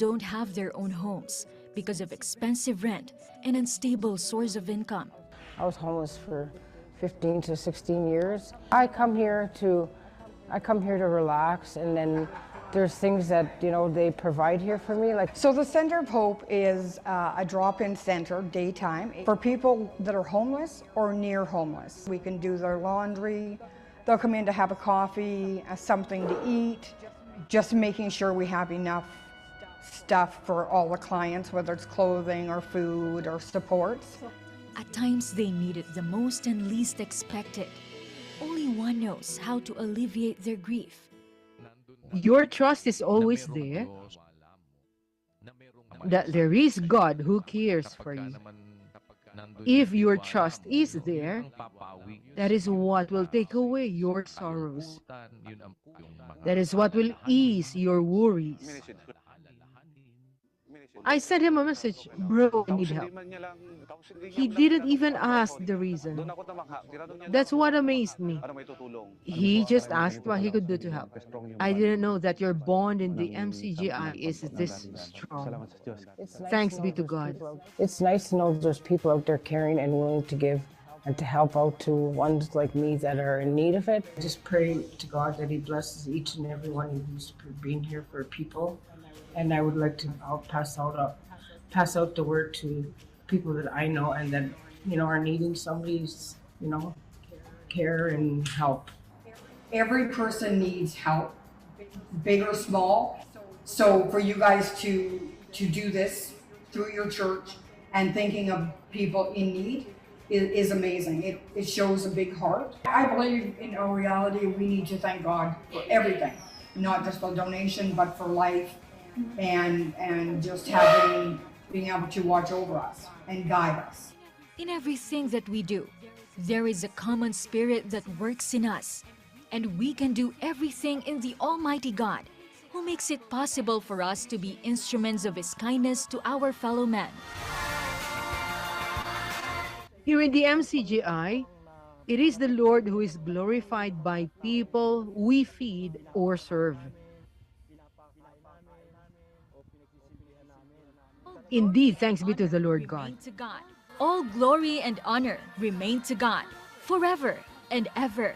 don't have their own homes because of expensive rent and unstable source of income. I was homeless for 15 to 16 years. I come here to I come here to relax and then there's things that you know they provide here for me like So the Center of Hope is a drop-in center daytime for people that are homeless or near homeless. We can do their laundry. They'll come in to have a coffee, something to eat, just making sure we have enough stuff for all the clients, whether it's clothing or food or supports. At times they need it the most and least expected. Only one knows how to alleviate their grief. Your trust is always there that there is God who cares for you. If your trust is there, that is what will take away your sorrows. That is what will ease your worries. I sent him a message, bro, I need help. He didn't even ask the reason. That's what amazed me. He just asked what he could do to help. I didn't know that your bond in the MCGI is this strong. It's nice Thanks to be know to there's God. people out- It's nice to know there's people out there caring and willing to give and to help out to ones like me that are in need of it. I just pray to God that He blesses each and every one of you for being here for people. And I would like to help pass out the word to people that I know and that you know are needing somebody's you know care and help. Every person needs help, big or small. So for you guys to do this through your church and thinking of people in need is amazing. It shows a big heart. I believe in our reality, we need to thank God for everything, not just the donation, but for life and just being able to watch over us and guide us. In everything that we do, there is a common spirit that works in us, and we can do everything in the Almighty God, who makes it possible for us to be instruments of His kindness to our fellow man. Here in the MCGI, it is the Lord who is glorified by people we feed or serve. Indeed, thanks be to the Lord God. Remain to God. All glory and honor remain to God forever and ever.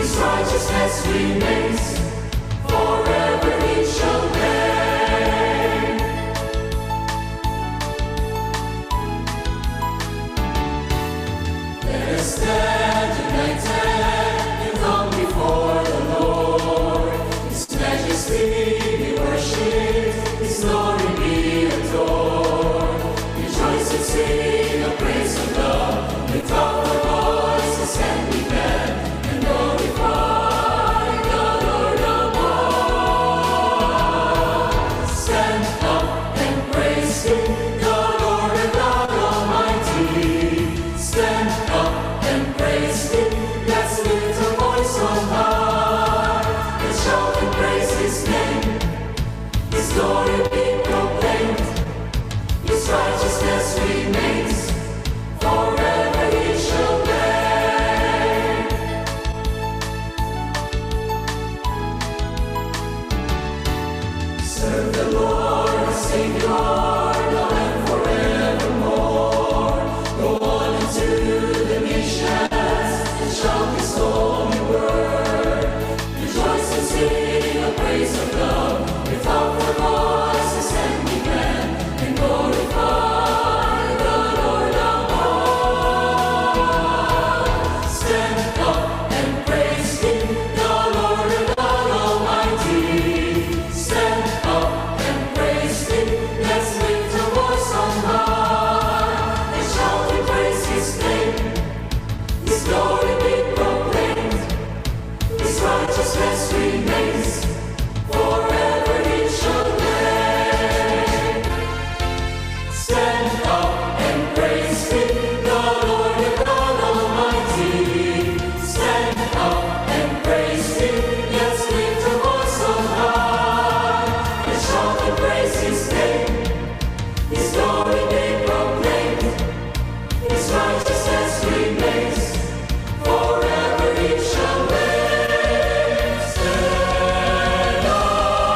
His righteousness remains, forever he shall reign. Let us stand united and come before the Lord. His majesty be worshipped, His glory be adored. Rejoice and sing a praise of love. Lift up our voices and be glad and glorify the Lord above. Stand up and praise Him, the Lord and God Almighty. Stand up and praise Him. Let's lift our voice on high and shout and praise His name. His glory be proclaimed. His righteousness remains. Forever He shall reign. Serve the Lord, our Savior, now and forevermore. Go on into the nations and shout His holy word. Rejoice and sing a praise of love. Lift up our voices and be glad and glorify the Lord above. Stand up and praise Him, the Lord and God Almighty. Stand up and praise Him. Let's lift our voice on high and shout and praise His name. His glory be proclaimed. His righteousness remains. Forever He shall reign. Stand up and praise Him, the Lord and God Almighty. Stand up and praise Him. Let's lift our voice on high and shout and praise His name. His glory be proclaimed. His righteousness remains. Forever He shall reign. Stand up.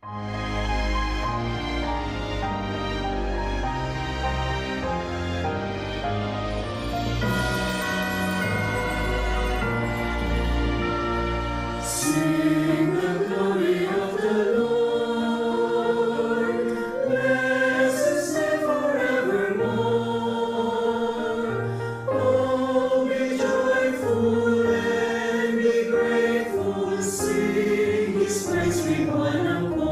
Sing the glory of the Lord. Bless his name forevermore. Oh, be joyful and be grateful. Sing his praise with one accord.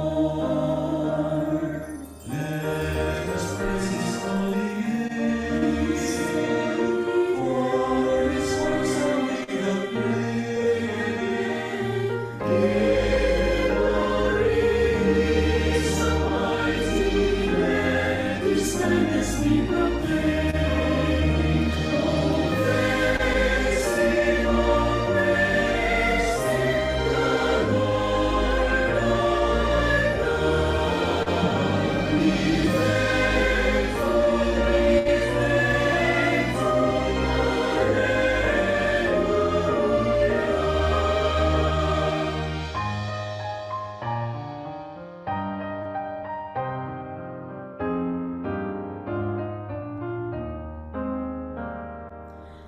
Let us praise his holy name. For his works are without blame.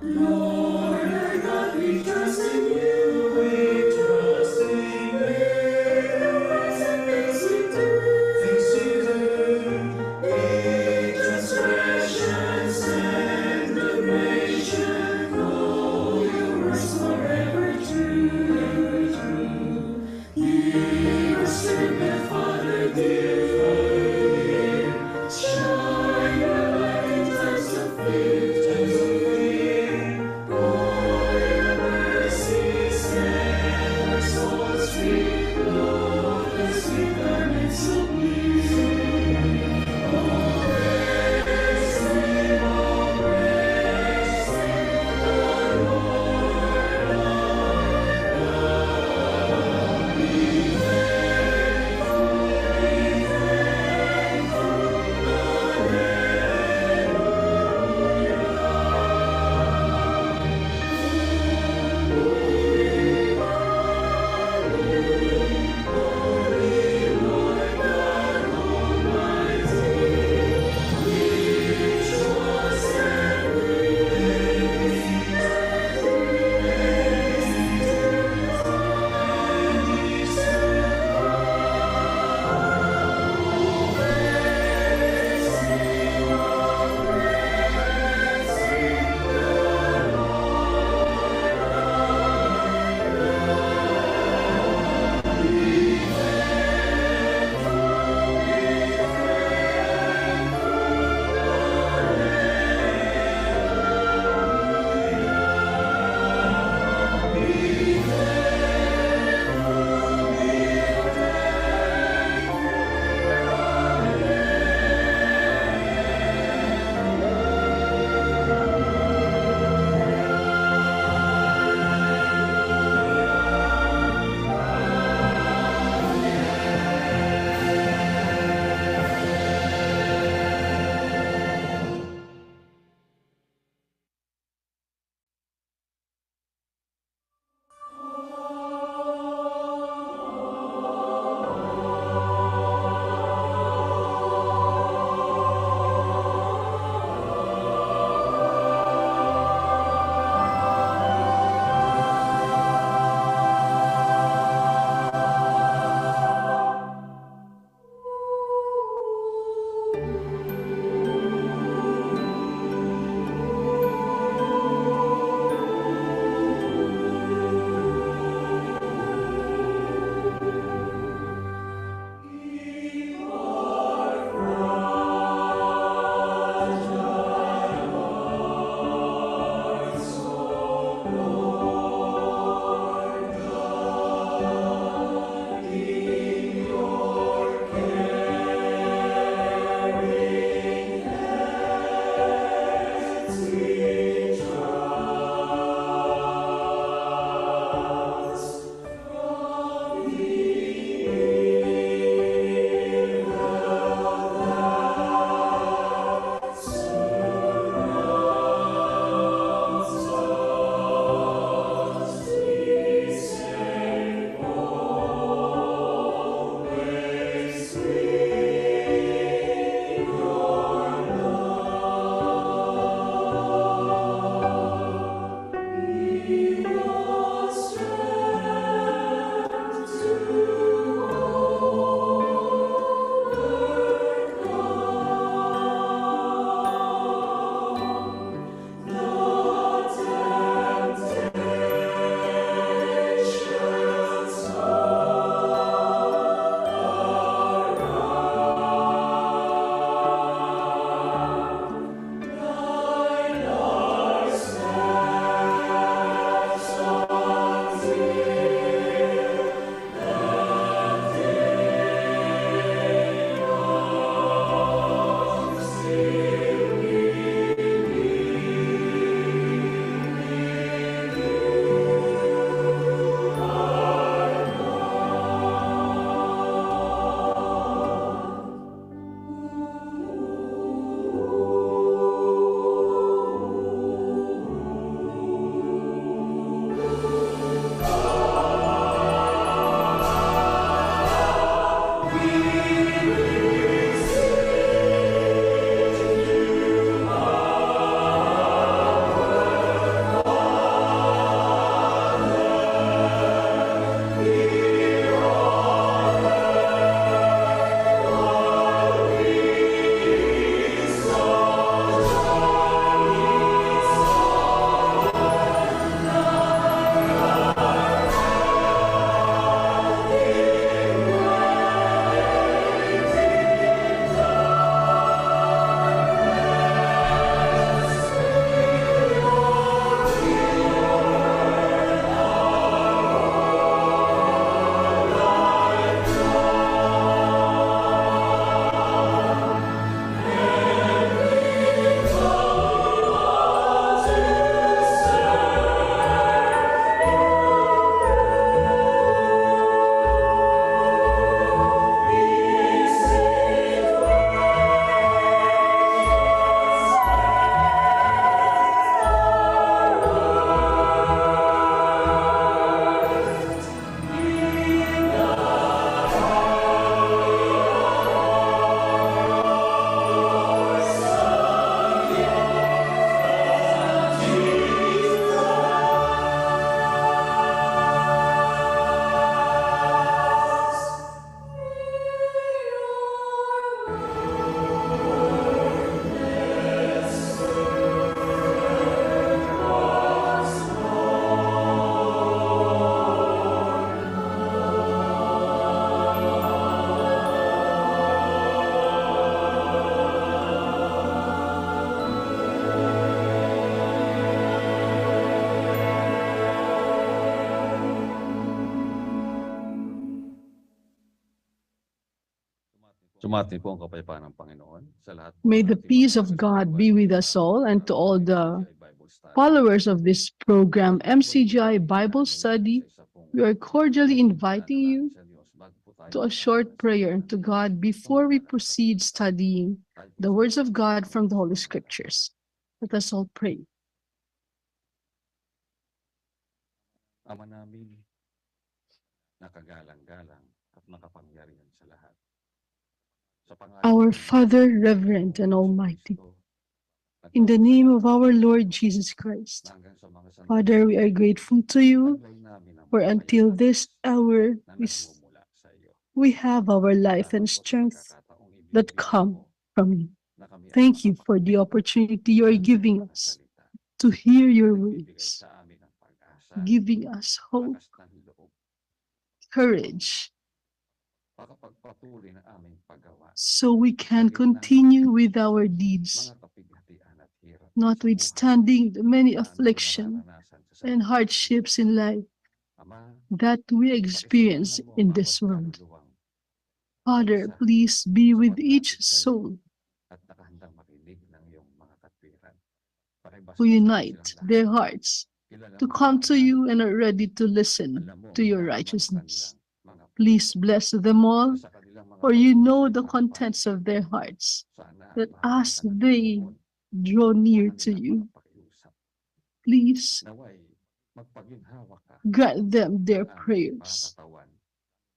Lord our God, we trust in you. We trust in you. And things you do. Things you do. In transgressions and the nation, all your works forever true. True. Give us strength, Father, dear, Father, dear. Shine your light in times of fear, times of fear. Pour your mercy, set our souls free. Lord, the sweet garments so clear. Oh, praise Him, oh, praise Him, the Lord our God. Be thankful, Sumaatin po ang kapayapaan ng Panginoon sa lahat po May ng the ating mga peace of God be with us all and to all the MCGI Bible Study. followers of this program, Patuloy MCGI po Bible namin sa Study. isa pong We are cordially inviting you pananalangin sa Diyos bago po tayo to a short magsimula sa prayer to aming God before we pananalangin. proceed studying Tayo po the words of God from the Holy sa Scriptures. Let us all pray. Ama namin, nakagalang-galang at makapangyarihan sa lahat. Sa pangalan Our ng Father, Reverend and Panginoong Almighty, Kristo, in the name of nagpapasalamat our Lord Jesus Christ, na hanggang sa mga sandaling Father, we are grateful to you taglay namin ang for until kapayapaan this hour na nagmumula sa iyo. we have our life Salamat and po sa strength pagkakataong that ibinibigay come mo from you. na kami ay Thank you for the makapagpatuloy opportunity you are ng iyong giving mga us salita to hear na your nagbibigay words, sa amin ng pag-asa, giving us hope, lakas ng loob, courage, makapagpatuloy ng aming paggawa so we can sa gitna ng continue with our deeds, mga kapighatian at hirap sa buhay notwithstanding the many na aming affliction nararanasan sa and sanlibutan. hardships in life Ama, that we experience pakisamahan mo ang in bawat this world. kaluluwang Father, isa please be sa with paglapit each sa iyo soul at nakahandang makinig ng iyong mga katwiran. who Pakibasbasan mo unite silang lahat. their hearts Kilala to mo come ang to lahat. you and are ready to listen Alam mo to ang your hinahamon ng righteousness. kanilang mga Please puso. bless them all, Na sa kanilang mga for you know pag-uusap the ay contents mapapalad. of their hearts, Sana that bahala as ka ng they Panginoon draw sa near to kanilang you, mga pakiusap. please Naway, magpaginhawa ka grant them their ng aming prayers. pangangatawan,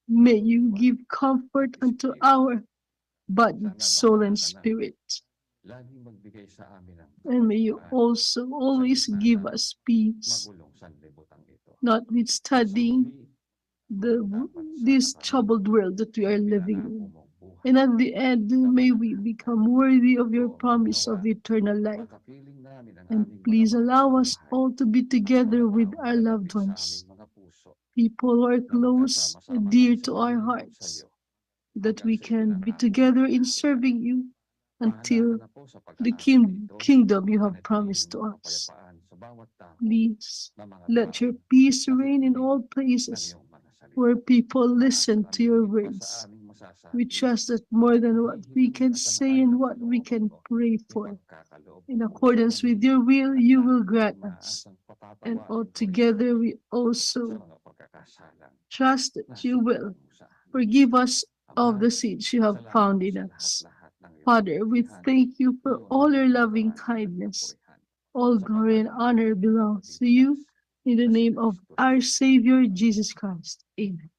May you kaluluwa, give comfort at unto espiritu. our body, Sana soul, bahala and ka na. spirit. Laging magbigay sa amin ng And may you kapayapaan also sa always gitna give ng us peace, magulong sanlibutang ito. Sa notwithstanding huli, the dapat sana this kami troubled world that we are ang living pinangako in. mong buhay And at the end, na may we walang hanggan. become worthy of your Doon promise of nawa, eternal life. makapiling namin ang And aming mga please mahal sa allow us buhay all to be at mga together with taong our malalapit loved sa ones, aming mga puso people who are na close and magkasama-sama dear kami sa to our paglilingkod sa hearts, iyo that hanggang we sa can be ipinangako mong together in kaharian. serving you Bahala until ka na po sa the pag-aaral na ito. kingdom you have Panatilihin promised mo to ang us. kapayapaan sa bawat dako Please na mga let your taong peace reign in nakikinig all ng places iyong mga salita. where people Umaasa listen to kami your higit pa sa words. aming We masasabi trust that more than na what we hihiling can at say and sangayon ng what we kalooban can mo, pray for, ipagkakaloob in mo accordance kami with your will, at you will laging grant us. umaasang And patatawarin mo all rin together kami we sa also mga pagkakasalang trust that you will nasimulan mo sa amin. forgive us of Ama, the sins you have salamat found po in sa us. lahat-lahat ng iyong Father, we kabutihan, thank you for iyong all your loving kaparaan at kindness. kapurihan All sa glory and pangalan ng honor aming belongs to you. tagapagligtas In the na si name of Kristo our Jesus. Savior, Amen. Jesus Christ. Amen.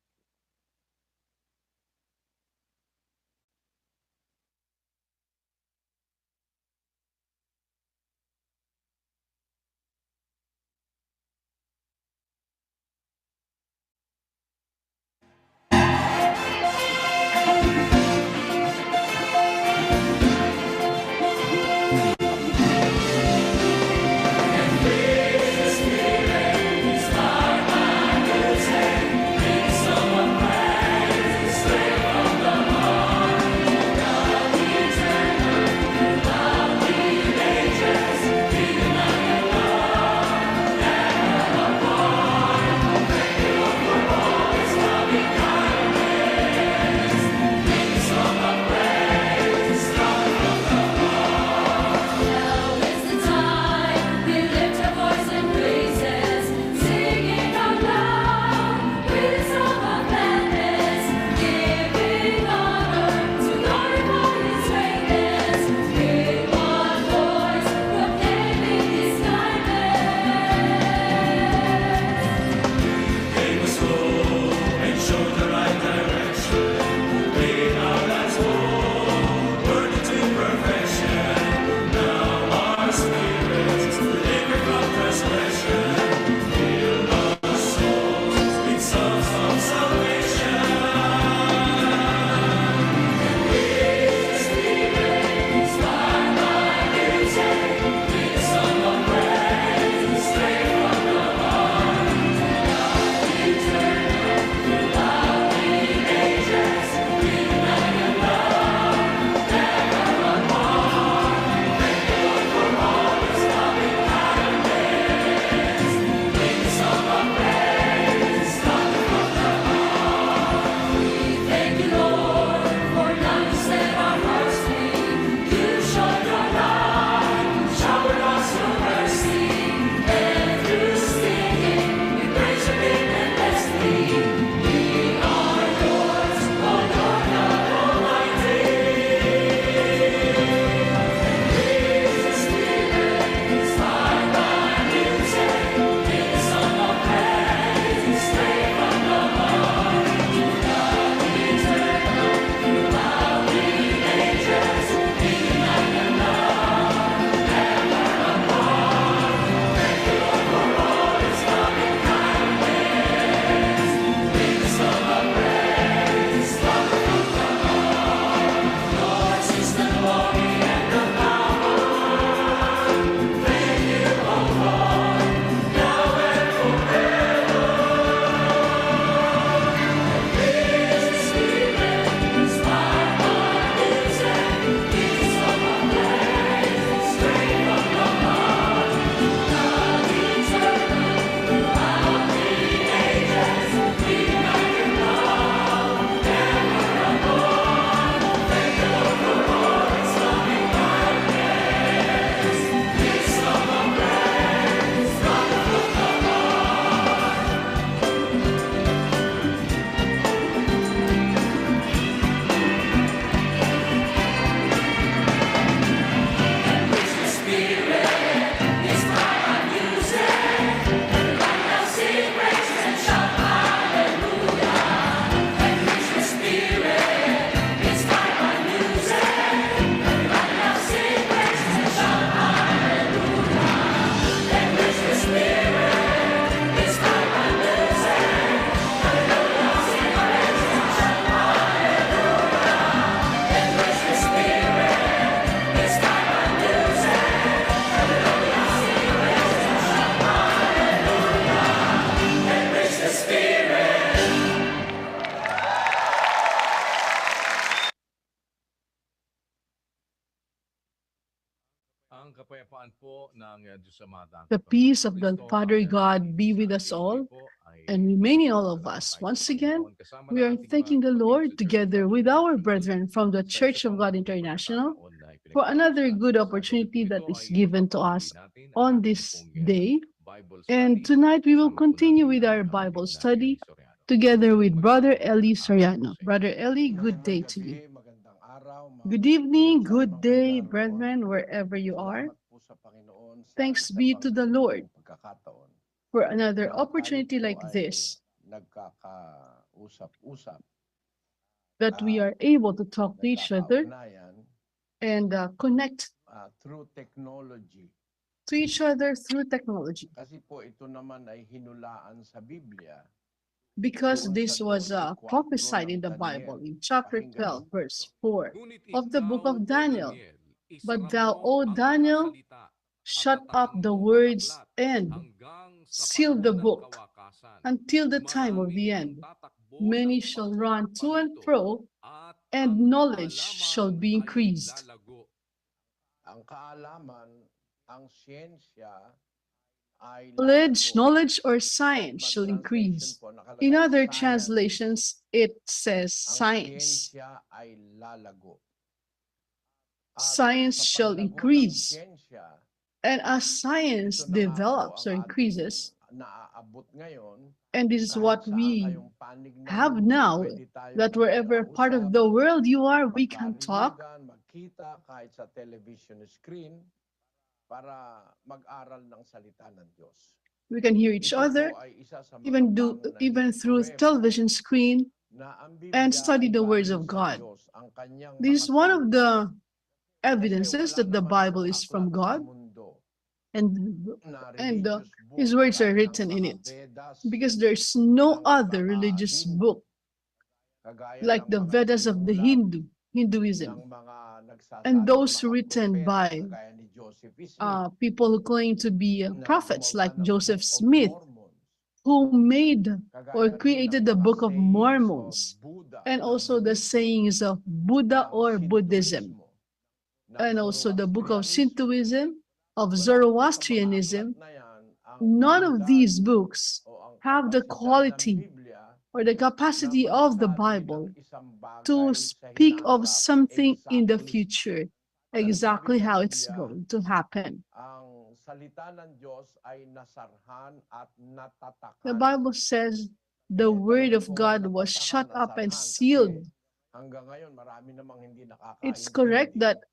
Spirit, inspire my new The peace of the Father God be with us all and remain in all of us. Once again, we are thanking the Lord together with our brethren from the Church of God International for another good opportunity that is given to us on this day. And tonight we will continue with our Bible study together with Brother Eli Soriano. Brother Eli, good day to you. Good evening, good day, brethren, wherever you are. Thanks be to the Lord for another opportunity like this that we are able to talk to each other and connect through technology. to each other through technology. Kasi po ito naman ay hinulaan sa Biblia. Because Doon this sa was 12:4 prophesied ng in the Daniel. Bible in chapter Pakinggan 12, verse 4 of the book Ikaw, of O Daniel. Daniel, But isara thou, mo O ang mga Daniel, salita at shut up tatakan the mo ang words aklat and hanggang sa seal the panahon ng book kawakasan. until the time of Marami the ang end. tatakbo Many ng shall run patungo to and parito fro, at and ang knowledge shall kaalaman be ay increased. lalago. Ang kaalaman, ang siyensya ay Knowledge, lalago. knowledge or Sa science ibang shall translation increase. po, nakalagay In other science. translations, it says Ang science. siyensya ay lalago. At Science sa shall paglago ng increase. siyensya, And as science ito na nga po develops or ang ating increases, naaabot ngayon, and this is kahit what saan we kayong panig ng have mundo, now, pwede tayong that wherever part of magkausap, the world you are, we can talk. magkarinigan, magkita kahit sa television screen para mag-aral ng salita ng Diyos. We can hear each Ito po other, ay isa sa mga even do pangunahing even through pruweba television screen na ang and Biblia study ay the words galing of sa God. Diyos, ang kanyang This is mga one of salita. the Kasi evidences wala that the naman Bible pong is from aklat sa God mundo and na and religious book his words are gaya ng written in mga it, Vedas, because there's no ng other mga religious Hindu, book kagaya like ng the mga Vedas of the sinulat Hinduism ng mga and nagsasabing those mga written propeta by kagaya ni Joseph Smith people who claim to be na prophets gumawa like ng Joseph Book of Smith, Mormons, who made kagaya or rin ng created the mga Book of sayings of Mormons, Buddha and ng also the Buddhism, sayings of Buddha ng or Buddhism, Shintoismo, ng and also the book of Zoroastrianism. Shintoism, of Wala po sa mga aklat Zoroastrianism. na yan ang None of kwalidad these books o ang have the kapasidad ng quality Biblia or the na capacity of the magsabi ng Bible isang to bagay sa speak of hinaharap something in the exactly. future, Ang sabi exactly sa how it's Biblia, going to happen. ang salita ng Diyos ay nasarhan at The natatakan. Bible says the Eh, word talaga of pong God was natatakan, shut up and nasarhan kasi sealed. hanggang ngayon marami namang hindi It's correct nakakaintindi that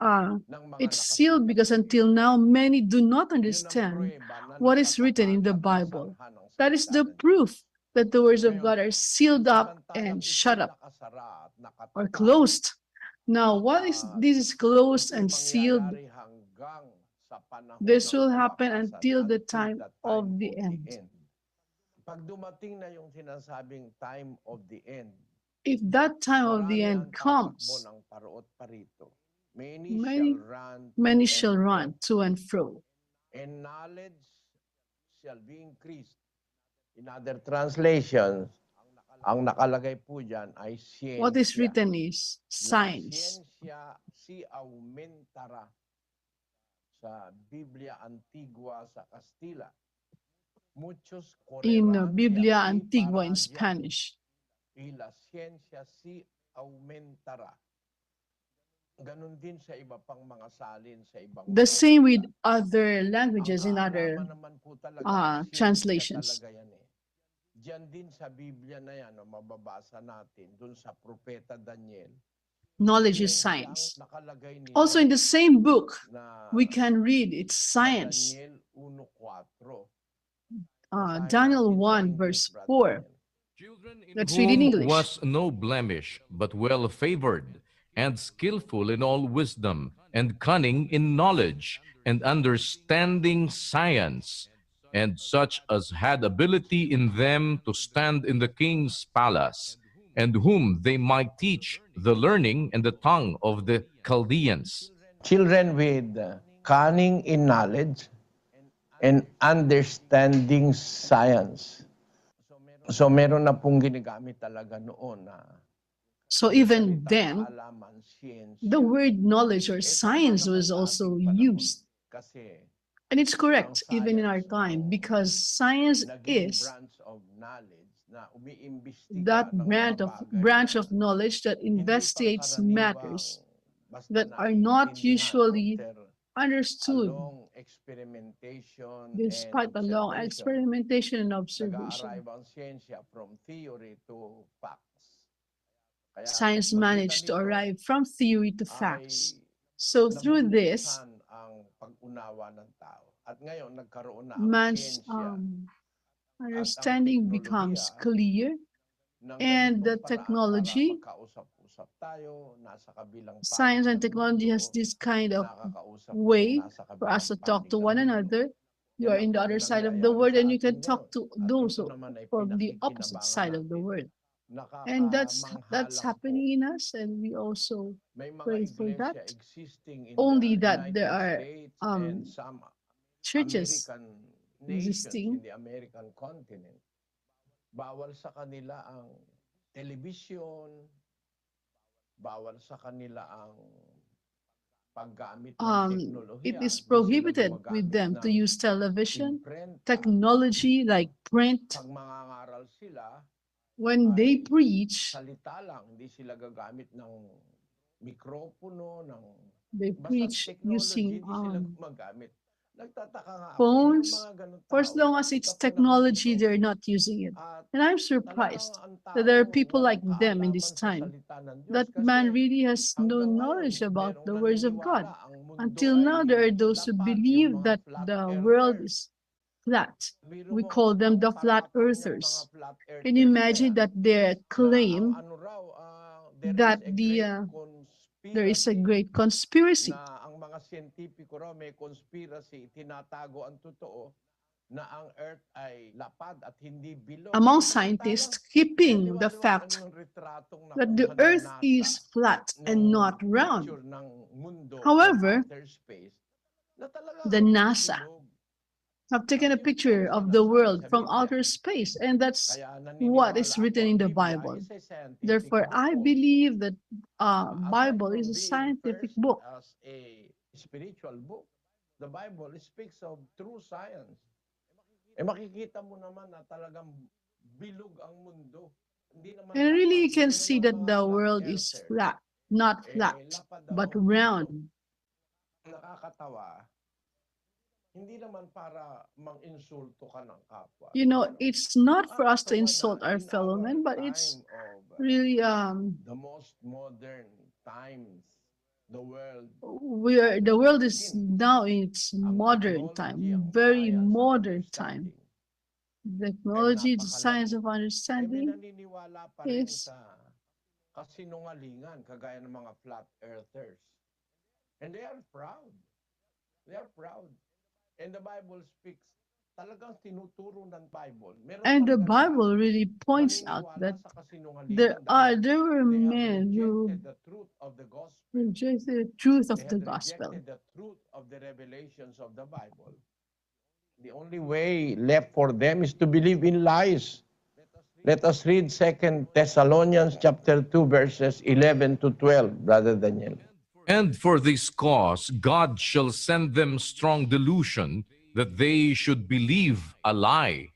ng mga it's sealed nakasulat. because until now many do not Yun ang understand pruweba na what is written natatakan in the at Bible. nasarhan ang That is salita the ng Diyos. proof that the words of Ngayon, God are sealed up samantalang and ito'y shut up nakasara at or nakatatak, closed. Now, what is at this is closed ito'y and sealed. mangyayari hanggang sa panahon This ng will happen kawakasan, until the until time the of time the of the end. end. Pag dumating na yung sinasabing time of the end, If that time of the marami end ang tatakbo comes, ng paroot parito. Many many, shall run to many and shall fro, run to and fro. and knowledge shall be increased. In other translations, ang nakalagay po dyan ay What is siyensya. written is La science. siyensya si aumentara sa Biblia Antigua sa Kastila. Muchos In correrán de Biblia aquí Antigua para in allá, Spanish. y la siyensya si aumentara. Ganon din sa iba pang mga salin sa ibang The mga same wika. with other Ang languages in other kaalaman naman po talaga, siyensya translations. talaga yan eh. Diyan din sa Biblia na yan, no, mababasa natin, dun sa Propeta Daniel, Knowledge is siyensya ang science. nakalagay Also in nila the same book, na we can read it's sa science. Daniel 1:4. Basahin Daniel natin sa 1 English, verse Brother 4. Daniel. Children in Let's read in whom English. was no blemish, but well favored, and skillful in all wisdom, and cunning in knowledge, and understanding science, and such as had ability in them to stand in the king's palace, and whom they might teach the learning and the tongue of the Chaldeans. Children with cunning in knowledge and understanding science. So meron na pong ginagamit talaga noon na So yung even salitang then, kaalaman, the siyensya. word knowledge or Ito nga science naman was sa also ating panahon. used. Kasi And it's ang correct even in our science time o because science naging is branch of knowledge na umiimbestiga that ng mga branch of bagay branch na of knowledge that hindi investigates matters pangkaraniwang basta that are not naiintindihan usually after a understood long experimentation and despite a long observation. experimentation and observation. Nag-a-arrive ang siyensya from theory to facts. Kaya sa Science pamamagitan managed to nito arrive from theory to ay facts. So through this, nabubuksan ang pag-unawa ng tao. At ngayon, nagkaroon na ang man's siyensya at ang understanding becomes teknolohiya clear, ng and ganitong the paraan para technology, magkausap-usap tayo, nasa kabilang science panig and ng technology has mundo, this kind of nakakausap mo way nasa for us kabilang to talk panig to ng one mundo. another. You Yan are ang in the pong other side of the nangyayari world sa and you atin can talk ngayon. to At those ito naman ay from the opposite pinakikinabangan side of the natin. world. And that's Nakakamangha that's lang po. happening in us, and we also May mga pray for iglesia that. existing in Only the that there United are States and some churches American nations existing in the American continent. Bawal sa kanila ang television, bawal sa kanila ang paggamit ng it teknolohiya. is Hindi sila prohibited with gumagamit them to ng use television, imprenta. technology like print. Pag mangangaral sila, When they ay preach, salita lang, hindi sila gagamit ng mikropono, ng they basta preach technology, using hindi sila gumagamit. Nagtataka nga ako, merong phones. mga ganun For as tao long as it's sa panahon technology, ito they're not using it. at And I'm talagang surprised ang that there are tao people walang like them in kaalaman this sa time. salita ng Diyos That man kasi really has no hanggang ngayon knowledge about merong the words of God. naniniwala ang mundo Until now, ay there are those who lapat, yung believe mga that flat the world earthers. is flat. Biro We mo, call them ang the flat paratang niyang mga earthers. flat Can you earthers na imagine yan, that their na ang claim ano raw, there is that a great there is a conspiracy great conspiracy? na ang mga siyentipiko raw may conspiracy, tinatago ang totoo na ang earth ay lapad at hindi bilog. Among Samantalang, scientists, keeping the naniniwala fact anong retratong that the nakuha ng earth NASA is flat and nung not round. picture ng mundo from However, outer space, na talaga the ang NASA bilog. have taken At a yun po ang picture of the sinasabi world sa from Biblia. outer space, and that's Kaya what is naniniwala ako written ang in the Biblia Bible. is a scientific Therefore, book I also. believe that Aside Bible from is a being scientific first book. as a spiritual book, the Bible speaks of true science. Eh makikita mo naman na talagang bilog ang mundo. Hindi naman And really, lapad. you can Pero see yung that mga the flat world is earthers, flat, not eh flat, lapad daw but ang mundo. round. Nakakatawa, hindi naman para mang-insulto ka ng kapwa. You know, Pero it's not for us to nakakatawa na insult our in fellow our men, but it's time of really the most modern times, the world we are the world is in now in its ang modern technology, time, ang very science, ang modern time. understanding ay Technology, the science napakalago. of Eh may understanding naniniwala pa rin is sa kasinungalingan kagaya ng mga flat earthers. And they are proud. They are proud. And the Bible speaks, talagang tinuturo ng Bible. Meron and the talagang Bible really points out naniniwala that sa kasinungalingan there dahil were they have men who rejected the truth of the gospel. rejected the truth of They the had gospel. rejected the truth of the revelations of the Bible. The only way left for them is to believe in lies. Let us read 2 Thessalonians chapter 2 verses 11 to 12, Brother Daniel. And for this cause God shall send them strong delusion that they should believe a lie,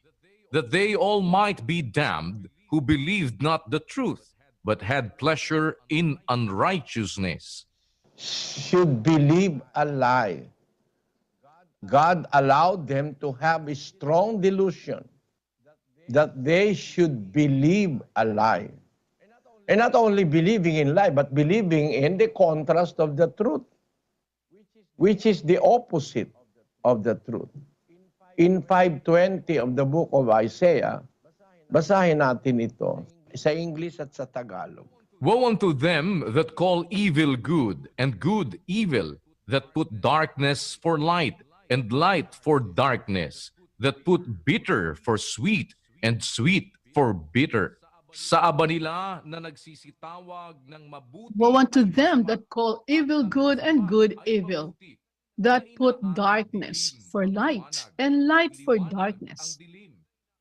that they all might be damned who believed not the truth, but had pleasure in unrighteousness. Should believe a lie. God allowed them to have a strong delusion that they should believe a lie. And not only believing in lie, but believing in the contrast of the truth, which is the opposite of the truth. In 5:20 of the book of Isaiah, basahin natin ito sa English at sa Tagalog. Woe unto them that call evil good, and good evil, that put darkness for light, and light for darkness, that put bitter for sweet, and sweet for bitter. Sa aba nila na nagsisitawag ng mabuti Woe unto ay them masama, that call at evil ang good and masama good ay evil, mabuti, that na put inaaring darkness dilim for ang light liwanag, and light for liwanag ang darkness, dilim,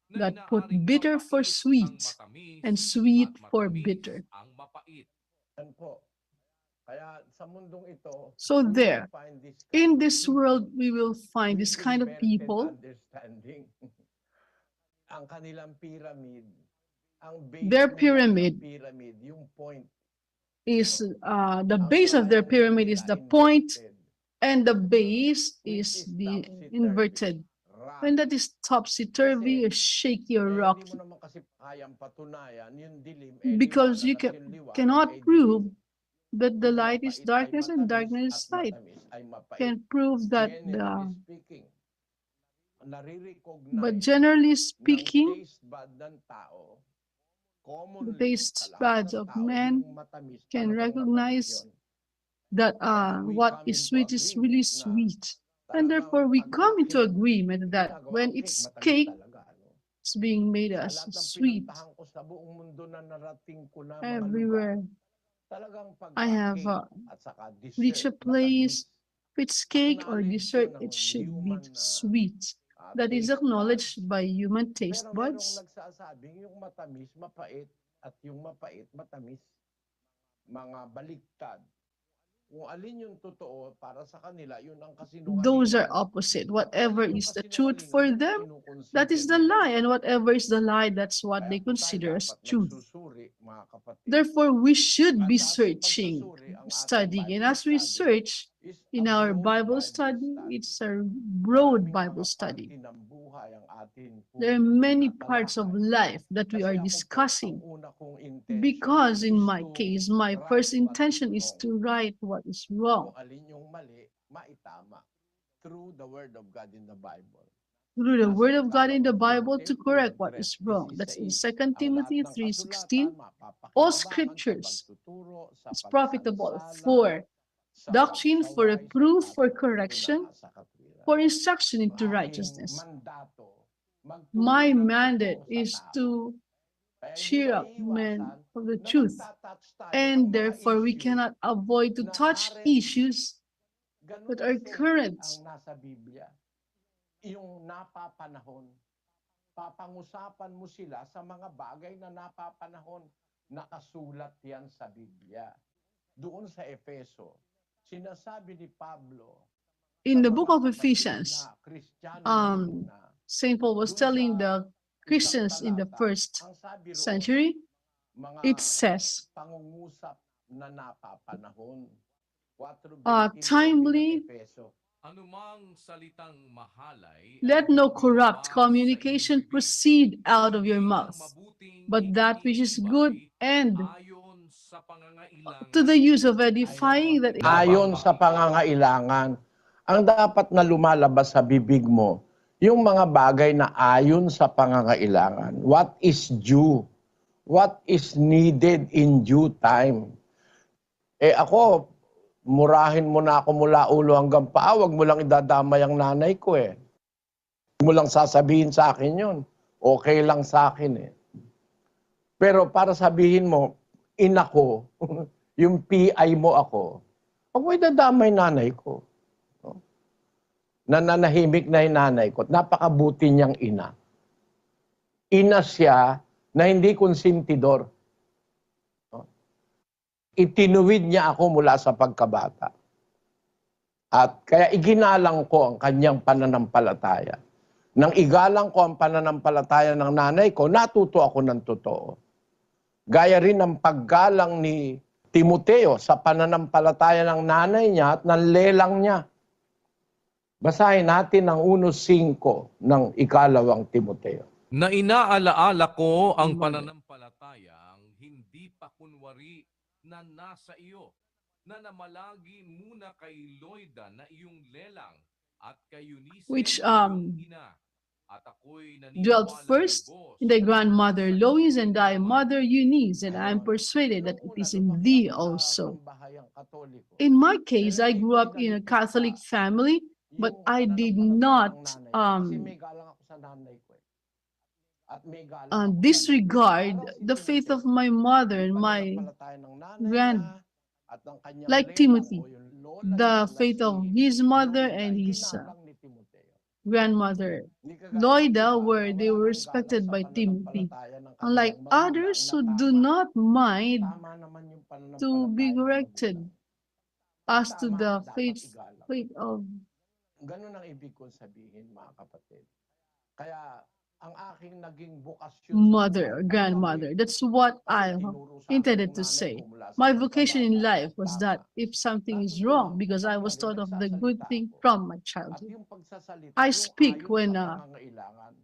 na that put inaaring bitter for mapait ang sweet matamis and sweet at for matamis bitter. ang mapait. Yan po. So there, in this world, we will find this kind of people. Their pyramid is, the base of their pyramid is the point, and the base is the inverted. When that is topsy-turvy or shaky or rocky. Because you cannot prove that the light is darkness and darkness is light. Can prove that the... But generally speaking, the taste buds of men can recognize that what is sweet is really sweet. And therefore, we come into agreement that when it's cake, it's being made as sweet. Everywhere I have reached a place, if it's cake or dessert, it should be sweet. That is acknowledged by human taste buds. Those are opposite. Whatever is the truth for them, that is the lie. And whatever is the lie, that's what they consider as truth. Therefore, we should be searching, studying. And as we search in our Bible study, it's a broad Bible study. There are many parts of life that we are discussing, because in my case, my first intention is to right what is wrong. Through the Word of God in the Bible. Through the Word of God in the Bible to correct what is wrong. That's in 2 Timothy 3:16. All scriptures is profitable for doctrine, for reproof, for correction, for instruction into righteousness. My mandate is to cheer up men of the truth, and therefore we cannot avoid to touch issues that are current. Yung napapanahon, papangusapan mo sila sa mga bagay na napapanahon, nakasulat yan sa Biblia. Doon sa Efeso, sinasabi ni Pablo, in the book of Ephesians, St. Paul was telling the Christians in the first century, it says, timely, let no corrupt communication proceed out of your mouth, but that which is good and to the use of edifying. That ayon sa pangangailangan, ang dapat na lumalabas sa bibig mo, yung mga bagay na ayon sa pangangailangan. What is due? What is needed in due time? Eh ako, murahin mo na ako mula ulo hanggang paa, wag mo lang idadamay ang nanay ko eh. Huwag mo lang sasabihin sa akin yun. Okay lang sa akin eh. Pero para sabihin mo, ina ko, yung PI mo ako, wag mo idadamay nanay ko. No? Nananahimik na yung nanay ko. Napakabuti niyang ina. Ina siya na hindi konsentidor. Itinuwid niya ako mula sa pagkabata. At kaya iginalang ko ang kanyang pananampalataya. Nang igalang ko ang pananampalataya ng nanay ko, natuto ako ng totoo. Gaya rin ng paggalang ni Timoteo sa pananampalataya ng nanay niya at ng lelang niya. Basahin natin ang 1:5 ng ikalawang Timoteo. Na inaalaala ko ang pananampalatayang hindi pa kunwari na nasa iyo, na namalagi muna kay Loida na iyong lelang at kay Eunice which ina, at ako'y dwelt naniniwala first lubos in thy grandmother Lois and thy mother Eunice, and I am persuaded that it is in thee also. In my case, I grew up in a Catholic family, but I did not disregard the faith of my mother and my grand, like Timothy, the faith of his mother and his grandmother Loida, where they were respected by Timothy, unlike others who do not mind to be corrected. Kung As to tama, the dapat faith, igalang. faith of Ganun ang ibig kong sabihin, mga kapatid. Kaya ang aking naging bokasyon sa mother buhay or ay mali. grandmother. That's what Kasi I tinuro sa akin intended ng to nanay say. ko mula sa My vocation in pagkabata, life was that tama. if something is Natutunan wrong, ko because sa I was mali, taught of the good nagsasalita thing ako. from my At childhood. yung pagsasalita, I yung speak ayon when sa pangangailangan,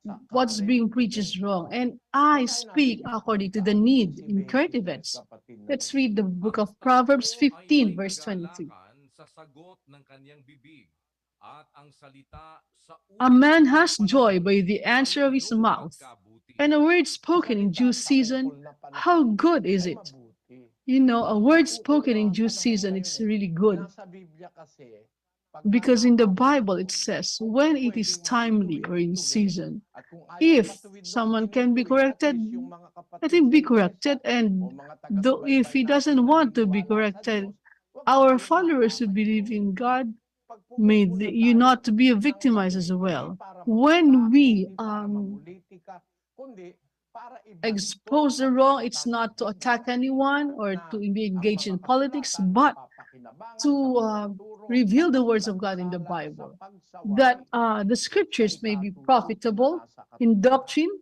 sa what's current being preached is event. wrong, and I Basahin natin speak yung according to salita, the need si in current 23, events. kapatid na Let's Daniel. read the book Ang of Proverbs tao ay 15, may verse 22. kagalakan sa sagot ng kanyang bibig at ang salita sa A ulo man ng has joy panahon by the ay answer of his anong mouth, pagkabuti. and a word Sa spoken in salita due sa season, ukol na how panahon good is ay it? mabuti. You know, a word Ukol spoken na in ang due panahon season, ngayon it's eh. really good. Nasa Biblia kasi, pagka Because in the Bible it napapanahon, says, kung when it is pwedeng timely maituwid, or in ituwid. season, At kung ayaw if matuwid noong someone can be tinutuwid, at corrected, least yung mga let kapatid him sa be iglesia corrected. o And mga though if he taga-subaybay natin doesn't na want to be naniniwala sa corrected, Diyos, huwag our tayong followers who madamay believe doon. in God, may Pagpupuna you tayo not to be ng victimized mali, as hindi well. para When magpatay, we hindi para mamulitika, kundi para ibato expose the ang wrong, it's salita ng not to Biblia attack anyone or na to be ang engaged in mga politics, kasulatan but napapakinabangan to sa pagtuturo, sa reveal the words of God in the pagsansala, sa Bible, that pagsaway the sa scriptures may be ikatuto na profitable nasa in katuwiran doctrine,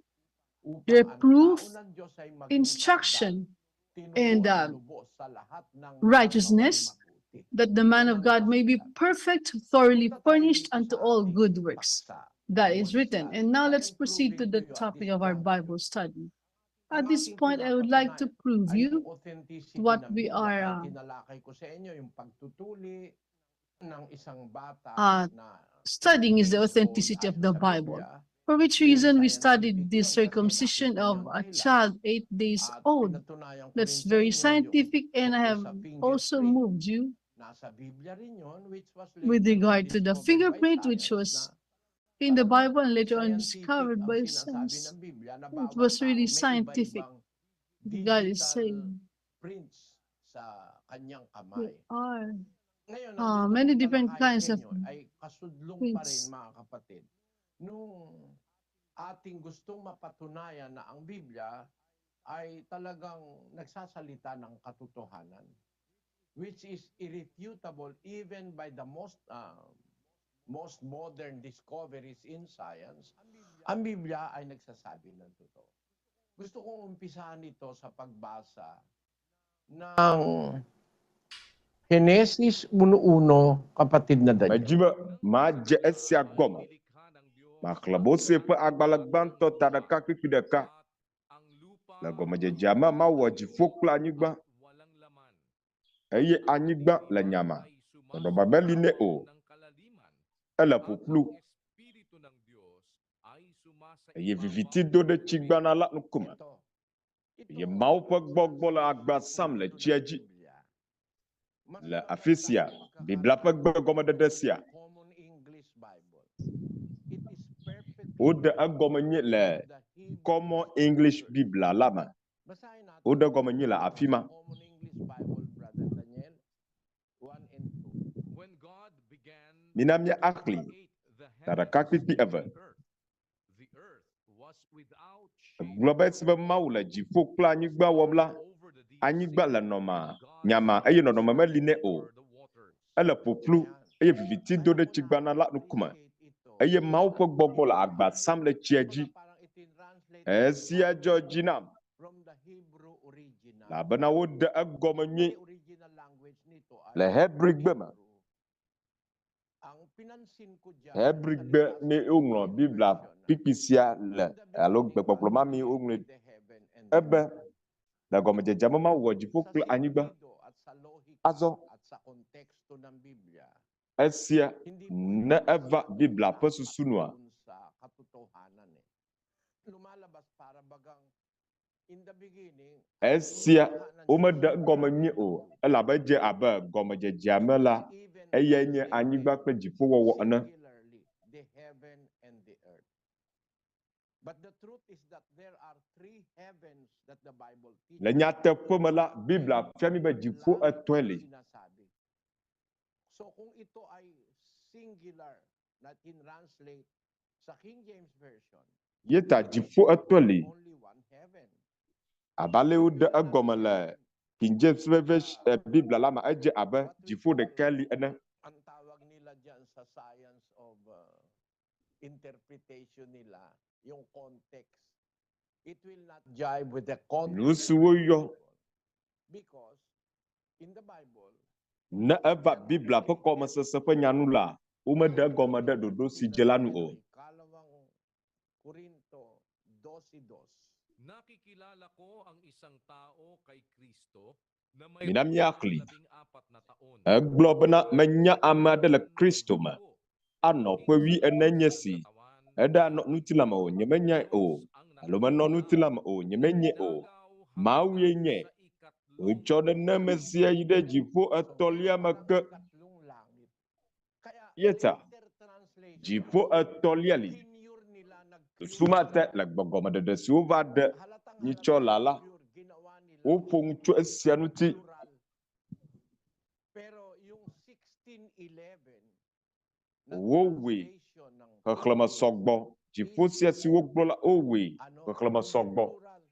upang ang reproof, tao ng Diyos ay maging instruction, takda, and tinuruan lubos sa lahat ng mga gawing righteousness, mabuti. that the man Yan of ang God may be nasulat. perfect, thoroughly Punta tayo furnished dito unto sa all ating good works. paksa That is tungkol written. sa And now I let's am proceed to proving the to you at topic this of our juncture. Bible study. At Ang this aking point, I would like to pinapatunayan prove ay you yung authenticity what ng we Biblia. are Kaya tinalakay ko sa inyo yung pagtutuli ng isang bata na studying 8 is the days old authenticity of ayon the sa Bible. Biblia. For which Very reason we studied scientific the yun kasi circumcision nakita of niyang a dila. child 8 days At old. pinatunayan ko That's rin sa very inyo yung scientific, and I tungkol have sa also fingerprint. moved you Nasa Biblia rin yun, which was with later on regard to the discovered by fingerprint, which science was na in the talagang Bible and later on scientific discovered ang by sinasabi science. ng Biblia na It bawat was tao really may scientific. iba-ibang God is digital saying prints sa kanyang there kamay. are Ngayon, ang gusto many kong different talakayin kinds sa of inyo ay kasudlong pa rin prints. mga kapatid nung ating gustong mapatunayan na ang Biblia ay talagang nagsasalita ng katotohanan, which is irrefutable even by the most modern discoveries in science. Ang Biblia ay nagsasabi ng totoo. Gusto kong umpisahan ito sa pagbasa ng Genesis 1:1, kapatid na Daniel. Medzi be madze esia gɔme. Maxlẽ Mose ƒe agbalẽ gbãtɔ ta ɖeka kpikpi ɖeka. Le gɔmedzedzea me Mawu wɔ dziƒo kple anyigba eye anyigba le nyama. Nɔnɔme meli nɛ o. Ele ƒuƒlu eye viviti do ɖe tsigbana la ŋkume. Ito. Eye Ito Mawu ƒe ang gbɔgbɔ le sinasabi agba tungkol sam le sa tsia dzi. Biblia. Mas Le maganda afi sia, ang Biblia ƒe pagkakaintindi gbegɔmeɖeɖe sia, ng Common English Bible. It is perfectly woɖe egɔme nyuie le with the Hebrew Common English scriptures. Biblia la me. Basahin natin Woɖe egɔme nyuie le sa afi ma. Common English Bible, Brother Daniel, 1 and 2. When God began Mina mía to axli create the ta ɖeka heavens kpikpi and eve. the earth, the earth was without shape Egblɔ be esi be and Mawu le form dziƒo kple and was anyigba wɔm dark la, over the deep anyigba sea, le and nɔma God nyama eye nɔnɔme hovered meli nɛ o. over the waters. Ele ƒuƒlu Ayan. eye viviti do Kaya ɖe ko tsigbana la ŋkume. na-appreciate ito Eye Mawu at ƒe gbɔgbɔ le agba tinignan sam le tsia kumbaga dzi. parang itinranslate Esia dzɔ dzi nam from the Hebrew original. elabena woɖe egɔme nyuie Kasi original language nito ay le Hebrigbe me. Hebrew. Ang pinansin ko dyan, Hebrigbe salita sa mee King woŋlɔ James Biblia Version, ah, kpikpi sia le in the alo beginning gbegbɔgblɔ God ma mee woŋlɔe created the heaven and the ebe earth. le gɔmedzedzea me Mawu wɔ dziƒo Sa kple anyigba. sentido at sa lohika Azɔ at sa konteksto ng Biblia, esia hindi po ne ito eva Biblia ƒe saktong susu nua, dun sa katotohanan eh. Lumalabas para bagang in the beginning, ang esia nilikha ng Diyos womeɖe yung egɔme nyuie langit at o lupa. elabe edze abe gɔmedzedzea me la Even eyae nye anyigba translated kple dziƒowɔwɔ ene. singularly, the heaven and the earth. But the truth is that there are three heavens that the Bible Le teaches. nyateƒe me la, Biblia fia mí be dziƒo Langit etɔ̃e ang li. sinasabi. So kung ito ay singular na tinranslate sa King James Version, Ye ta dziƒo etɔ̃e li only one heaven. abe ale woɖe Hindi na egɔme natin le King James ƒe vers eh, Biblia la me edze abe dziƒo ɖekae li ene. Ang tawag nila dyan sa science of interpretation nila, yung context. It will not jive with the context. Nu si woyɔ Because in the Bible, ne eva Biblia ƒe gɔmesese ƒe nya nu la, womeɖe egɔme ɖe ɖoɖo si dze la nu o. Ikalawang Korinto 12:2. Nakikilala ko ang isang tao kay Kristo na may Mina míaxlẽe. 14 na taon. Egblɔ bena menya ame aɖe le Kristo me. Anɔ ƒe wuiene nye si. Eɖanɔ ŋutilã me o, nyemenyae o. Alo menɔ ŋutilã me o, nyemenyae o. Mawue nye. Wotsɔ nenema sia yi ɖe dziƒo etɔ̃lia me ke. Ikatlong langit. Kaya Ye ta later translation, dziƒo etɔ̃lia li. tinure nila Susu ma te le gbɔgɔmeɖeɖe si wova ɖe halatang nyitsɔ halata la la, tinure, ginawa nila woƒo nu tso esia ŋuti. plural. Pero yung 1611 na Wowɔe translation ng xexlẽme sɔgbɔ. Dziƒo sia si wogblɔ la, wowɔe ano, xexlẽme hindi sɔgbɔ. plural.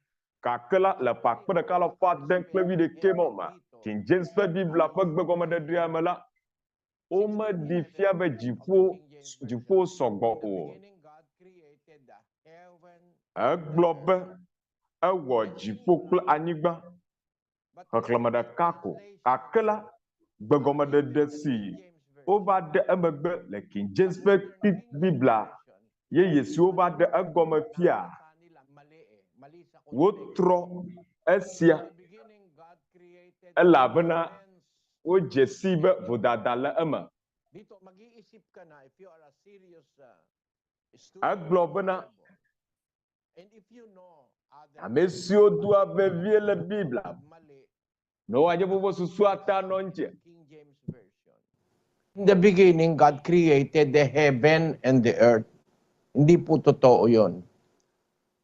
Gake la, le ƒe akpe ɖeka alafa ade kple wuiɖekɛ me ma, King James ƒe Biblia ƒe gbegɔmeɖeɖea me la, womeɖi fia be dziƒo dziƒo sɔgbɔ In the o. beginning, God created the heaven Egblɔ be ewɔ dziƒo kple anyigba But xexlẽme later ɖeka ko. translation, Gake la, gbegɔmeɖeɖe si King James Version, wova ɖe emegbe le King James ƒe Biblia yeye si wova ɖe egɔme fia, nakita nila mali eh. Mali sa context. wotrɔ esia In the beginning, God created elabena heavens. wodze sii be vodada le eme. Dito, mag-iisip ka na if you are a serious student Egblɔ of the bena Bible. And if you know other ame siwo doa vevie le Biblia mali, ne woadze woƒe susua ta nɔ ŋuti. King James Version. In the beginning, God created the heaven and the earth. Hindi po totoo yun.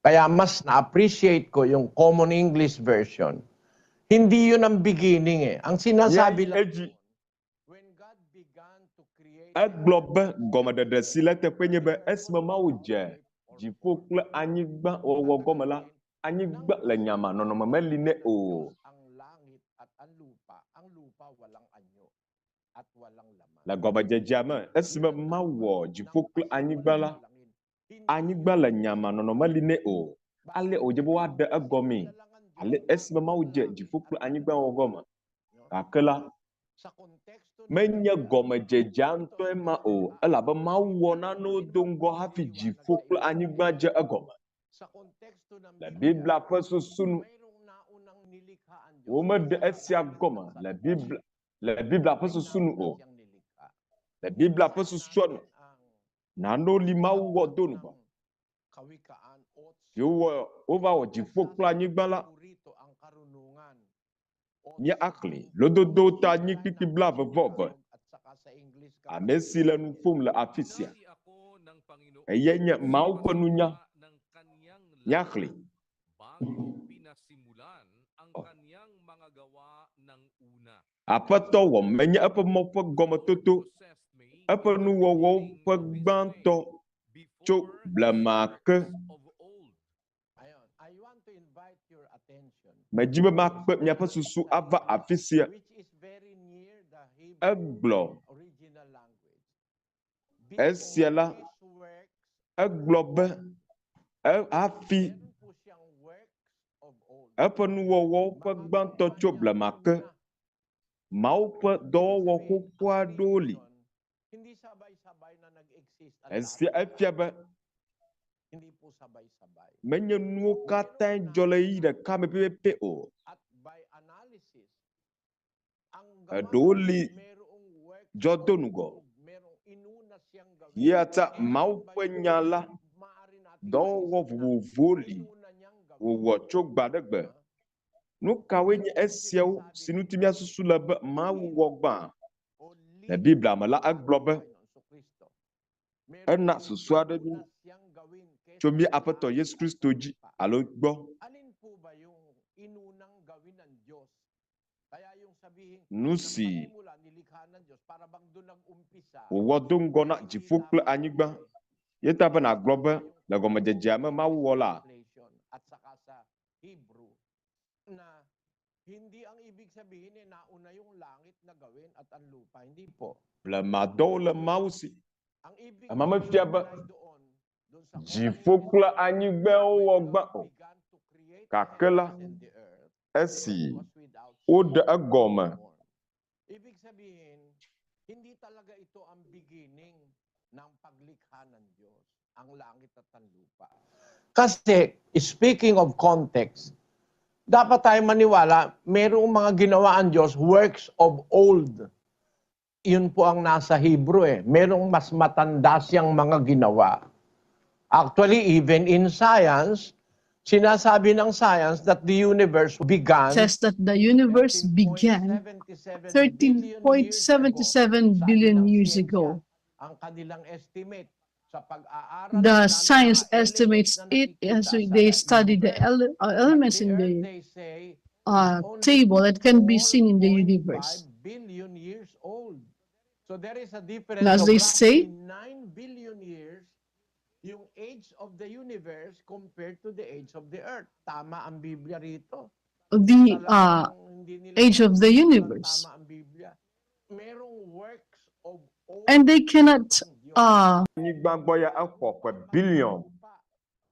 Kaya mas na-appreciate ko yung Common English Version. Hindi yun ang beginning eh. Ang sinasabi Míayi lang edzi. when God began to create Egblɔ be gɔmeɖeɖe si le eteƒe nye be esime Mawu dze dziƒo kple anyigba wɔwɔ gɔme la, anyigba le nyama nɔnɔme meli nɛ o. ang langit at ang lupa, ang lupa walang anyo at walang laman. Le gɔmedzedzea me, esime Mawu wɔ dziƒo kple anyigba la, anyigba le nyama nɔnɔme meli nɛ o. Ale wòdze be woaɖe egɔmee ale esime Mawu dze dziƒo kple anyigba wɔwɔ gɔme. Gake la, Sa konteksto ng menye Biblia, gɔmedzedzea ŋutɔe ma o, elabe Mawu wɔ nanewo do ŋgɔ hafi dziƒo kple anyigba dze egɔme. Sa konteksto ng Le Biblia, Biblia ƒe susu nu, mayroong naunang nilikha ang Diyos womeɖe kaysa esia marami gɔme sa le salita. Biblia le Biblia ƒe May susu nu nauna o. siyang nilikha. Le Biblia ƒe Basahin susua nu, natin ang nanewo li Mawu wɔ do ŋgɔ. ng Kawikaan 8. Si wowɔ wova wɔ dziƒo kple anyigba la, Rito ang karunungan. mía axlẽ lododo ta nyi kpikpi blaeve-vɔ-eve. At saka sa English Ame si le nu ƒom le afi sia, Pinali ako ng Panginoon eyae nye sa Mawu ƒe nunya. paggawa ng kanyang Míaxlẽ. langit bago pinasimulan ang Oh. kanyang mga gawa ng una. Aƒetɔ wɔ menye eƒe mɔ ƒe gɔmetoto, Possessed me eƒe in the nuwɔwɔwo beginning ƒe of his gbãtɔ day, tso before the blema ke. works of old. Ayon, I want to invite your attention Medzi be makpe miaƒe susu ava afi sia. which is very near the Hebrew Egblɔ original language. esia Before la, his works egblɔ be e hafi meron po siyang works of old. eƒe nuwɔwɔwo ƒe Baka gbãtɔ ginawa tso niya blema ke. una. Mawu ƒe Ibig dɔwɔwɔ sabihin, ang xoxo aɖewo li. creation, hindi sabay-sabay na nag-exist ang Esia lahat. efia be Hindi po sabay-sabay. menye nuwo katãe dzɔ le ɣeyiɣi ɖeka me pɛpɛpɛ o. At by analysis, ang gawa Eɖewo ng li Diyos, merong works dzɔ of do ŋgɔ. old, merong inuna siyang gawin. Eya ta Kaya Mawu by ƒe nya la, maaari natin dɔwɔwɔ maisip na vovovowo li inuna niyang gawin. wòwɔ tso gbe aɖe gbe. Ha? Nu kawoe nye esiawo si ŋuti míasusu le be Mawu wɔ gbã? O Le Biblia me la, egblɔ be Panginoon Kristo. Merong ena susu aɖe mí inuna siyang gawin tso kaysa mía sa Aƒetɔ langit Yesu at Kristo dzi lupa. alo gbɔ. Alin po ba yung inunang gawin ng Diyos? Kaya yung sabihin, Nu ng si panimula, nilikha ng Diyos, para bang doon nag-umpisa, wòwɔ do ŋgɔ na hindi dziƒo kple dapat anyigba. ganun eh. Ye ta be nàgblɔ be Yung le gɔmedzedzea me English Mawu wɔ la, translation at saka sa Hebrew na Hindi ang ibig sabihin eh nauna yung langit na gawin at ang lupa. Hindi po. Blemadɔwo le Mawu si. Ang ibig Ema mefia be ay doon, doon sa dziƒo kple anyigbae wowɔ gbã o. began to create Gake la, and the earth esi was without woɖe egɔme form. Ibig sabihin, hindi talaga ito ang beginning ng paglikha ng Diyos, ang langit at ang lupa. Kasi, speaking of context, dapat tayo maniwala, merong mga ginawa ang Diyos, works of old. Yun po ang nasa Hebrew eh. Merong mas matanda siyang mga ginawa. Actually, even in science, sinasabi ng science that the universe began Says that the universe began 13.77 billion years ago. Ang kanilang estimate sa pag-aaral The nila ng science mga elements estimates na it nakikita as sa they study the universe. elements But in the the Earth, they say, only table that can be seen in the 4.5 universe. billion years old. So there is a difference As of they say, roughly 9 billion years yung age of the universe compared to the age of the earth. Tama ang Biblia rito. the Talagang hindi nila age of the walang universe. Tama ang Biblia. Merong works of old And they cannot ang Diyos. Anyigba gbɔ ya exɔ ƒe biliɔn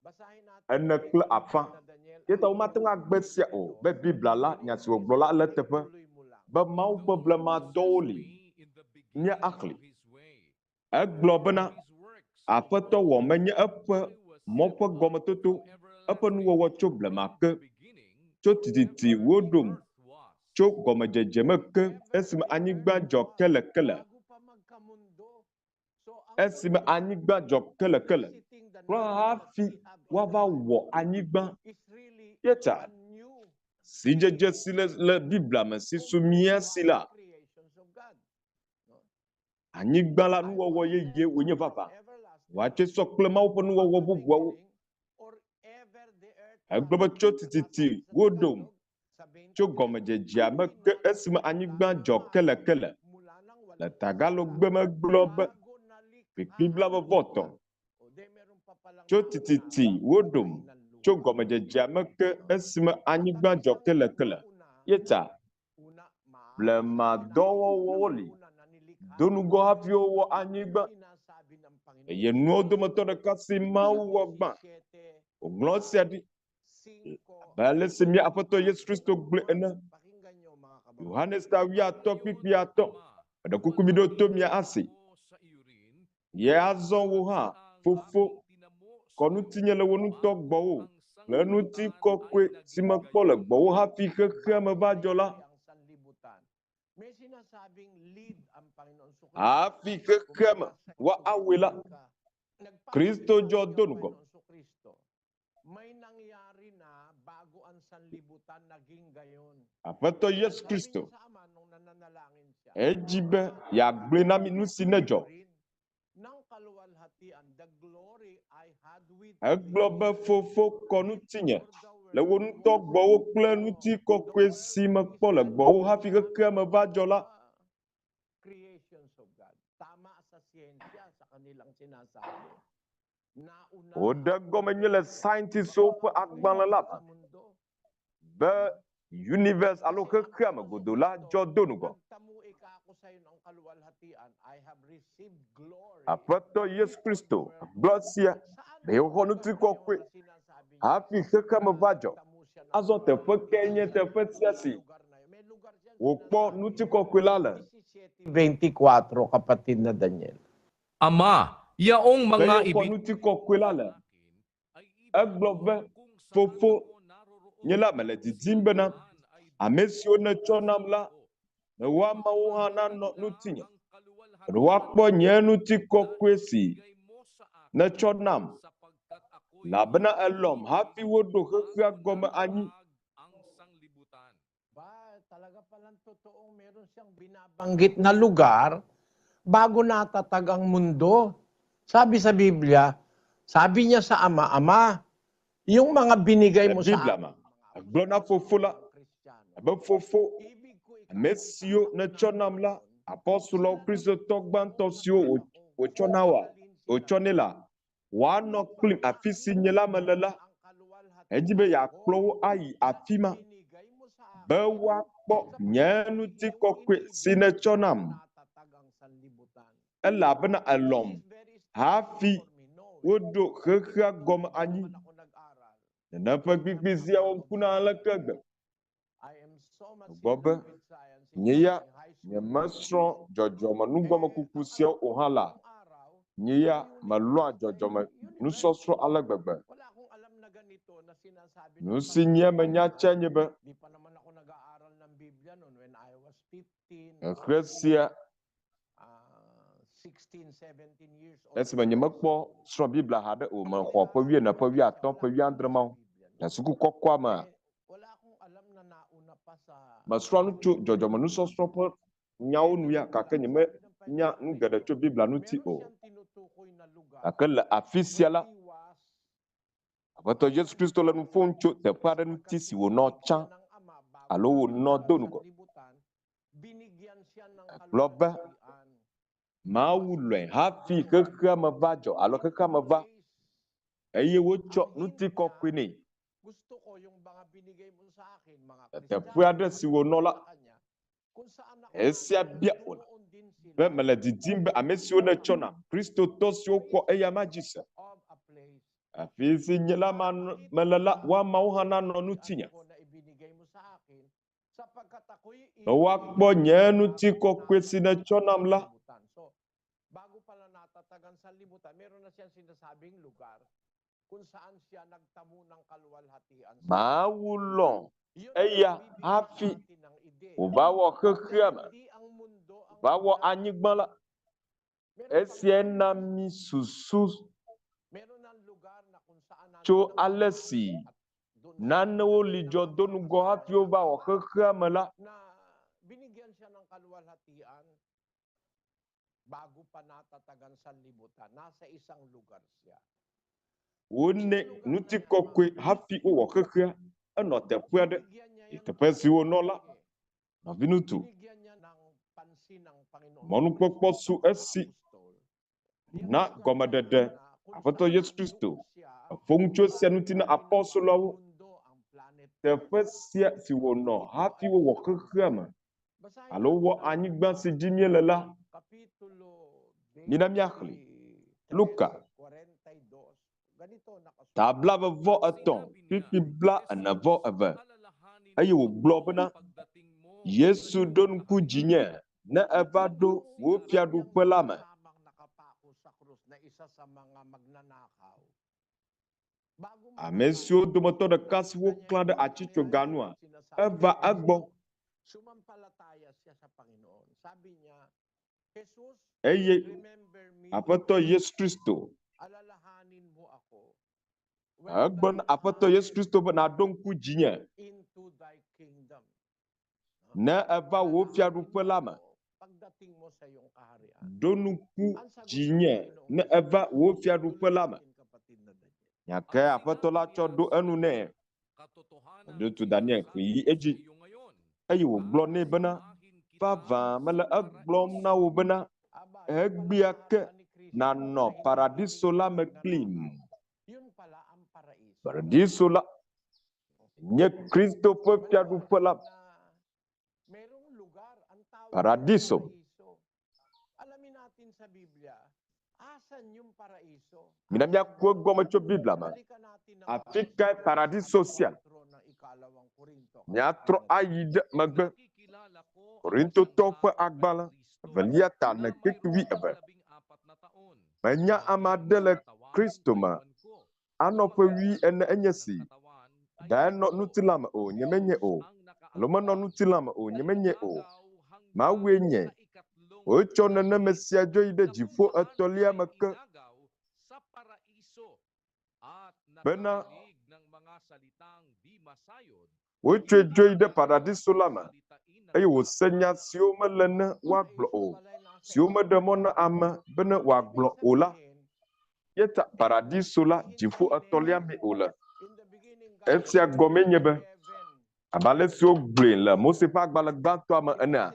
Basahin natin ene kple afã. na Daniel Ye ta womate ŋu agbe sia o be Biblia la, nya si wògblɔ la le eteƒe tuloy mo lang. be Mawu ƒe blemadɔwo li nye axli. Egblɔ bena Aƒetɔ wɔ menye eƒe mɔ ƒe gɔmetoto, eƒe nuwɔwɔ tso blema ke, tso tititi woɖom, tso gɔmedzedze me ke esime anyigba dzɔ kelekele. Bago pa magkamundo. So ang Esime anyigba dzɔ kelekele. visiting the Kura knowledge hafi that we have in woava the wɔ anyigba. is really Ye ta a new sidzedze si le le Biblia me si su mía si la, creations of God. No? anyigba la nuwɔwɔ yeye wònye vavã. Wòatsɔe sɔ kple Mawu ƒe nuwɔwɔ bubuawo. Or ever the earth Egblɔ be tso tititi woɖom, tso gɔmedzedzea me ke esime anyigba dzɔ kelekele. Le Tagalogbe me gblɔ be kpikpi blaeve-vɔ-etɔ̃. Tso tititi woɖom, tso gɔmedzedzea me ke esime anyigba dzɔ kelekele. Ye ta blemadɔwɔwɔwo li do ŋgɔ hafi wowɔ anyigba eye nuwo dometɔ ɖeka si Mawu wɔ gbã. Wòŋlɔ esia ɖi abe ale si mía Aƒetɔ Yesu Kristo gblɔe ene. Yohanes ta wuiatɔ̃ kpikpi atɔ̃. Meɖe kuku mi ɖo to mia ase. Ye azɔ wò hã, fofo, kɔ ŋutinye le wò ŋutɔ gbɔwò le ŋutikɔkɔe si mekpɔ le gbɔwò hafi xexea me va dzɔ la. Hafi xexea me woawɔe la, Kristo dzɔ do ŋgɔ. May nangyari na bago ang sanlibutan naging gayon. Aƒetɔ Yesu Kristo Sabi niya sa Ama nung nananalangin siya, edzi be yeagblɔe na mi nu si nedzɔ. ng kaluwalhatian, the glory I had with Egblɔ be fofo kɔ ŋutinye le wò ŋutɔ gbɔwò kple ŋutikɔkɔe si mekpɔ le gbɔwò hafi xexea me va dzɔ la. creations of God. Tama sa siyensya sa kanilang sinasabi. Nauna Woɖe egɔme nyuie le scientistwo ƒe agbalẽ la sa me mundo. be universe alo xexea me godoo la dzɔ do ŋgɔ. Nagtamui ka ako sa'yo ng kaluwalhatian. I have received glory. Aƒetɔ Yesu Kristo gblɔ esia Saan be yewoxɔ ŋutikɔkɔe na sinasabi niya hafi xexea me va dzɔ. nagtamu siya ng Azɔ teƒe kae nye teƒe sia si lugar na yun? May lugar siya wòkpɔ ŋutikɔkɔe la le? 24, kapatid na Daniel. Ama, yaong Be mga yewoxɔ ibig ŋutikɔkɔe la le? Egblɔ be, Fofo, nye la mele didim bena ame siwo nètsɔ nam la, ne woamawo hã nanɔ ŋutinye. Ne woakpɔ nye ŋutikɔkɔe si nètsɔ nam, elabena elɔ̃m hafi woɖo xexea gɔme anyi. Ba, talaga palang totoong meron siyang binabanggit na lugar bago natatag ang mundo. Sabi sa Biblia, sabi niya sa Ama, Ama, yung mga binigay Le mo sa Biblia me, egblɔ na fofo la ebe fofo, ibig ko ame siwo nètsɔ nam la, apɔstolɔ kristotɔ gbãtɔ siwo wò- wòtsɔ na woa, wòtsɔ nɛ la, woanɔ kplim afi si nye la mele la. Edzi be yeakplɔ wo ayi afi ma. Be woakpɔ nye ŋutikɔkɔe si nètsɔ nam, elabena èlɔ̃m hafi woɖo xexea gɔme anyi. Nenem ƒe gbigbi siawo ŋkuna aleke gbe. Togbɔ be nye ya nyemesrɔ̃ dzɔdzɔmenugɔmekuku siawo o hã la, nye ya melɔ̃a dzɔdzɔmenusɔsrɔ̃ ale gbegbe. Nu si nye menya tsɛ nye be, xexe sia esime nyemekpɔ srɔ̃ Biblia haɖe o, mexɔ ƒe wuiene, ƒe wuiatɔ̃, ƒe wuiadre mawo le suku kɔkɔa mea, mesrɔ̃ nu tso dzɔdzɔmenusɔsrɔ̃ ƒe nyawo nu ya, gake nyemenya nu geɖe tso Biblia ŋuti o. Gake le afi sia la, Aƒetɔ Yesu Kristo le nu ƒom tso teƒe aɖe ŋuti si wònɔ tsã alo wònɔ do ŋgɔ. Egblɔ be, Mawu lɔ̃e hafi xexea me va dzɔ alo xexea me va eye wotsɔ ŋutikɔkɔe nɛ. Le teƒe aɖe si wònɔ la, esia bia wòle be mele didim be ame siwo nètsɔ nam, Kristotɔ siwo xɔ eyama dzi se, afi si nye la mele la, woamawo hã nanɔ ŋutinye. Be woakpɔ nye ŋutikɔkɔe si nètsɔ nam la. Mawu lɔ̃ eya hafi wòva wɔ xexea me, wòva wɔ anyigba la. Esiae na mí susu tso ale si nanewo li dzɔ do ŋgɔ hafi wova wɔ xexea me la. Wonɛ ŋutikɔkɔe hafi wowɔ xexea. Enɔ teƒe aɖe, eye teƒe si wònɔ la, nɔviŋutsu, mɔnukpɔkpɔ su esi na gɔmeɖeɖe Aƒetɔ Yesu Kristo. Eƒo nu tso esia ŋuti na apostoloawo. Teƒe sia si wònɔ hafi wowɔ xexea me alo wɔ anyigba si dzi míele la, mina míaxlẽe. Luka ta blaeve-vɔ-etɔ̃ kpukpui blaene-vɔ-eve. Eye wògblɔ bena, Yesu ɖo ŋku dzinye ne èva ɖo wò fiaɖuƒe la me. Ame siwo dometɔ ɖeka si woklã ɖe atitsoga nua, eva egbɔ. Eye Aƒetɔ Yesu Kristo egblɔ na Aƒetɔ Yesu Kristo be nàɖo ŋku dzinye ne èva wò fiaɖuƒe la me. Ɖo ŋku dzinye ne èva wò fiaɖuƒe la me. Nya kae Aƒetɔ la tsɔ ɖo enu nɛ? Ɖotu Daniel ƒoe yi edzi, eye wògblɔ nɛ bena, Vavã mele egblɔm na wò bena, egbea ke nànɔ Paradiso la me kplim. Paradiso la nye Kristo ƒe fiaɖuƒe la. Paradiso. Mina míaku egɔme tso Biblia me. Afi kae paradiso sia le? Míatrɔ ayi ɖe megbe. Korintotɔwo ƒe agbalẽ evelia ta ene kpukpui wuieve. Menya ame aɖe le Kristo me anɔ ƒe wuiene enye si. Ɖae nɔ ŋutilã me o, nyemenye o. Alo menɔ ŋutilã me o, nyemenye o. Mawue nye. Wotsɔ neneme sia dzo yi ɖe dziƒo etɔ̃lia me ke bena wotsɔe dzo yi ɖe paradiso la me eye wòse nya siwo mele ne woagblɔ o, siwo meɖe mɔ na ame bene wòagblɔ o la. Ye ta paradiso la dziƒo etɔ̃lia mee wòle. Esia gɔmee nye be, abe ale si wogblɔe le Mose ƒe agbalẽ gbãtɔa me enea,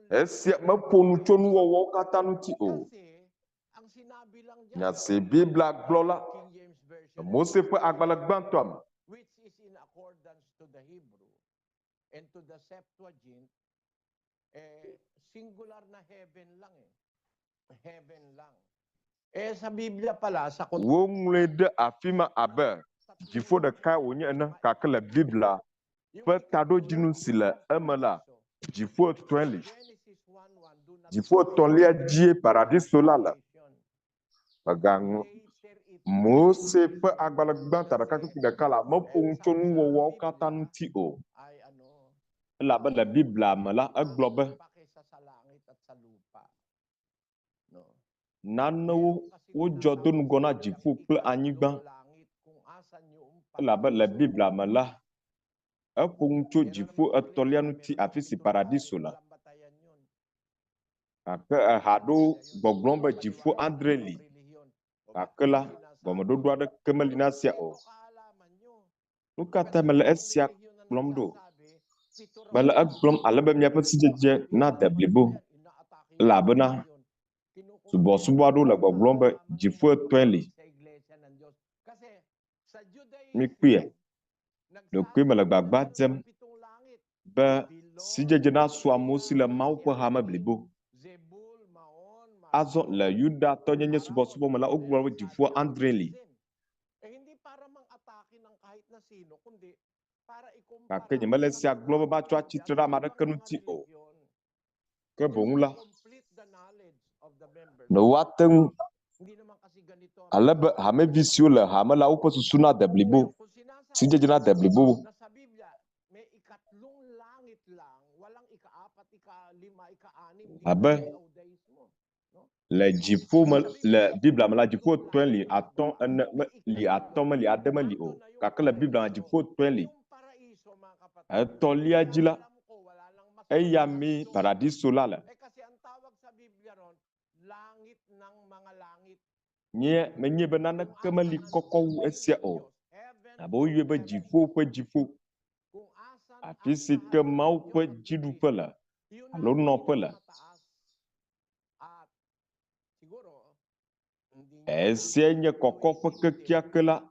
esia meƒo nu tso nuwɔwɔwo katã ŋuti o. Nya si Biblia gblɔ la, Le Mose ƒe agbalẽ gbãtɔa me. Woŋlɔe ɖe afi ma abe dziƒo ɖekae wònye ene, gake le Biblia ƒe taɖodzinu si le eme la, dziƒo etɔ̃e li. Dziƒo etɔ̃lia dzie paradiso la le. Mègaŋlɔ Mose ƒe agbalẽ gbãtɔ ɖeka kpukpui ɖeka la meƒo nu tso nuwɔwɔwo katã ŋuti o. Elabe le Biblia me la, egblɔ be nanewo wodzɔ do ŋgɔ na dziƒo kple anyigba. Elabe le Biblia me la, eƒo nu tso dziƒo etɔ̃lia ŋuti afi si paradiso le. Gake eha ɖewo gbɔgblɔm be dziƒo adre li. Gake la, gɔmeɖoɖo aɖeke meli na esia o. Nu ka ta mele esia gblɔm ɖo? Mele egblɔm ale be miaƒe sidzedze nade blibo, elabena subɔsubɔ aɖewo le gbɔgblɔm be dziƒo etɔ̃e li. Mikpɔe, ɖekoe mele gbagba dzem be sidzedze nasu amewo si le Mawu ƒe hame blibo. Azɔ le Yudatɔnyenye subɔsubɔ me la, wogblɔ be dziƒo adrẽ li. Gake nyemele esia gblɔm be matsɔ atsi tre ɖe ame aɖeke ŋuti o. Ke boŋ la, ne woate ŋu ale be hamevi siwo le hame la woƒe susu nade blibo, sidzedze nade blibo. Abe le dziƒo me le Biblia me la, dziƒo etɔ̃e li, atɔ̃, ene me li, atɔ̃ meli, ade meli o. Gake le Biblia me, dziƒo etɔ̃e li. Etɔ̃lia dzi la, eya mee paradiso la le. Nye menye be naneke meli kɔkɔ wu esia o. Abe woyɔe be dziƒo ƒe dziƒo, afi si ke Mawu ƒe dziɖuƒe le alo nɔƒe le. Esiae nye kɔkɔƒe kekeake la.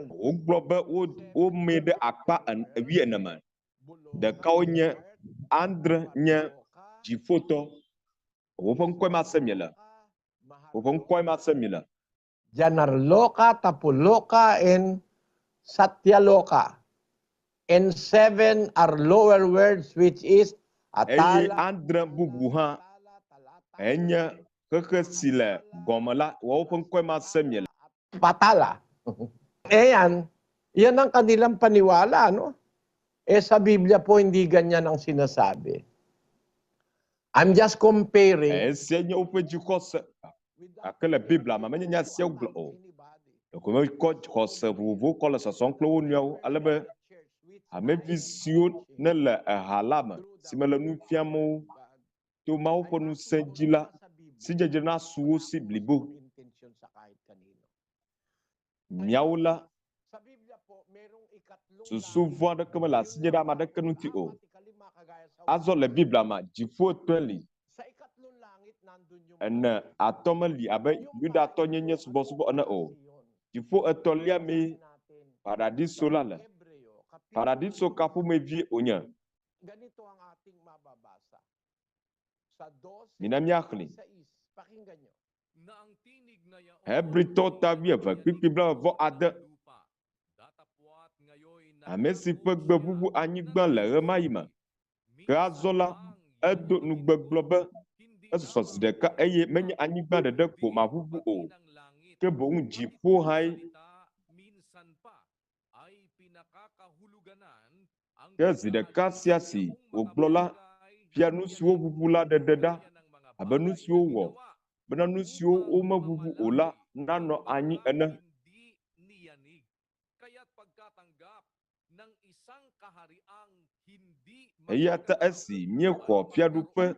Wogblɔ be womee ɖe akpa wuiene me. Ɖekawo nye adre nye dziƒotɔ. Woƒe ŋkɔe ma se miele. Woƒe ŋkɔe ma se miele. Janarloka, Tapuloka, and Satyaloka. And seven are lower worlds, which is Eye Atala, adre bubu hã enye xexe si le gɔme la, woawo ƒe ŋkɔe ma se miele. Patala. Eh yan, yan ang kanilang paniwala, no? Eh sa Biblia po, hindi ganyan ang sinasabi. I'm just comparing. Esia nye woƒe dzixɔse. Gake le Biblia me, menye nya sia wogblɔ o. Ɖeko mekɔ xɔse vovovowo kɔ le sɔsɔm kple wo nɔewo ale be hamevi siwo nele eha la me, si mele nu fiam wo to Mawu ƒe ŋusẽ dzi la, sidzedze nasu wo si blibo. Miawo la, susu vɔ̃ aɖeke mele asinye ɖe ame aɖeke ŋuti o. Azɔ le Biblia mea, dziƒo etɔ̃e li. Ene atɔ̃ meli abe Yudatɔnyenye subɔsubɔ ene o. Dziƒo etɔ̃lia mee Paradiso la le. Paradiso ka ƒomevie wònye? Mina míaxlẽe. Hebritɔ ta wuieve kpukpui blaeve vɔ ade. Ame si ƒe gbe ʋuʋu anyigba le ɣemaɣi me. Ke azɔ la, edo nugbe gblɔ be, Esusɔ zi ɖeka eye menye anyigba ɖeɖe ko maʋuʋu o, ke boŋ dziƒo hãe. Ke zi ɖeka sia si wògblɔ la fia nu siwo ʋuʋu la ɖeɖe ɖa abe nu siwo wɔ bena nu siwo womeʋuʋu o la nanɔ anyi ene. Eya ta esi míexɔ fiaɖuƒe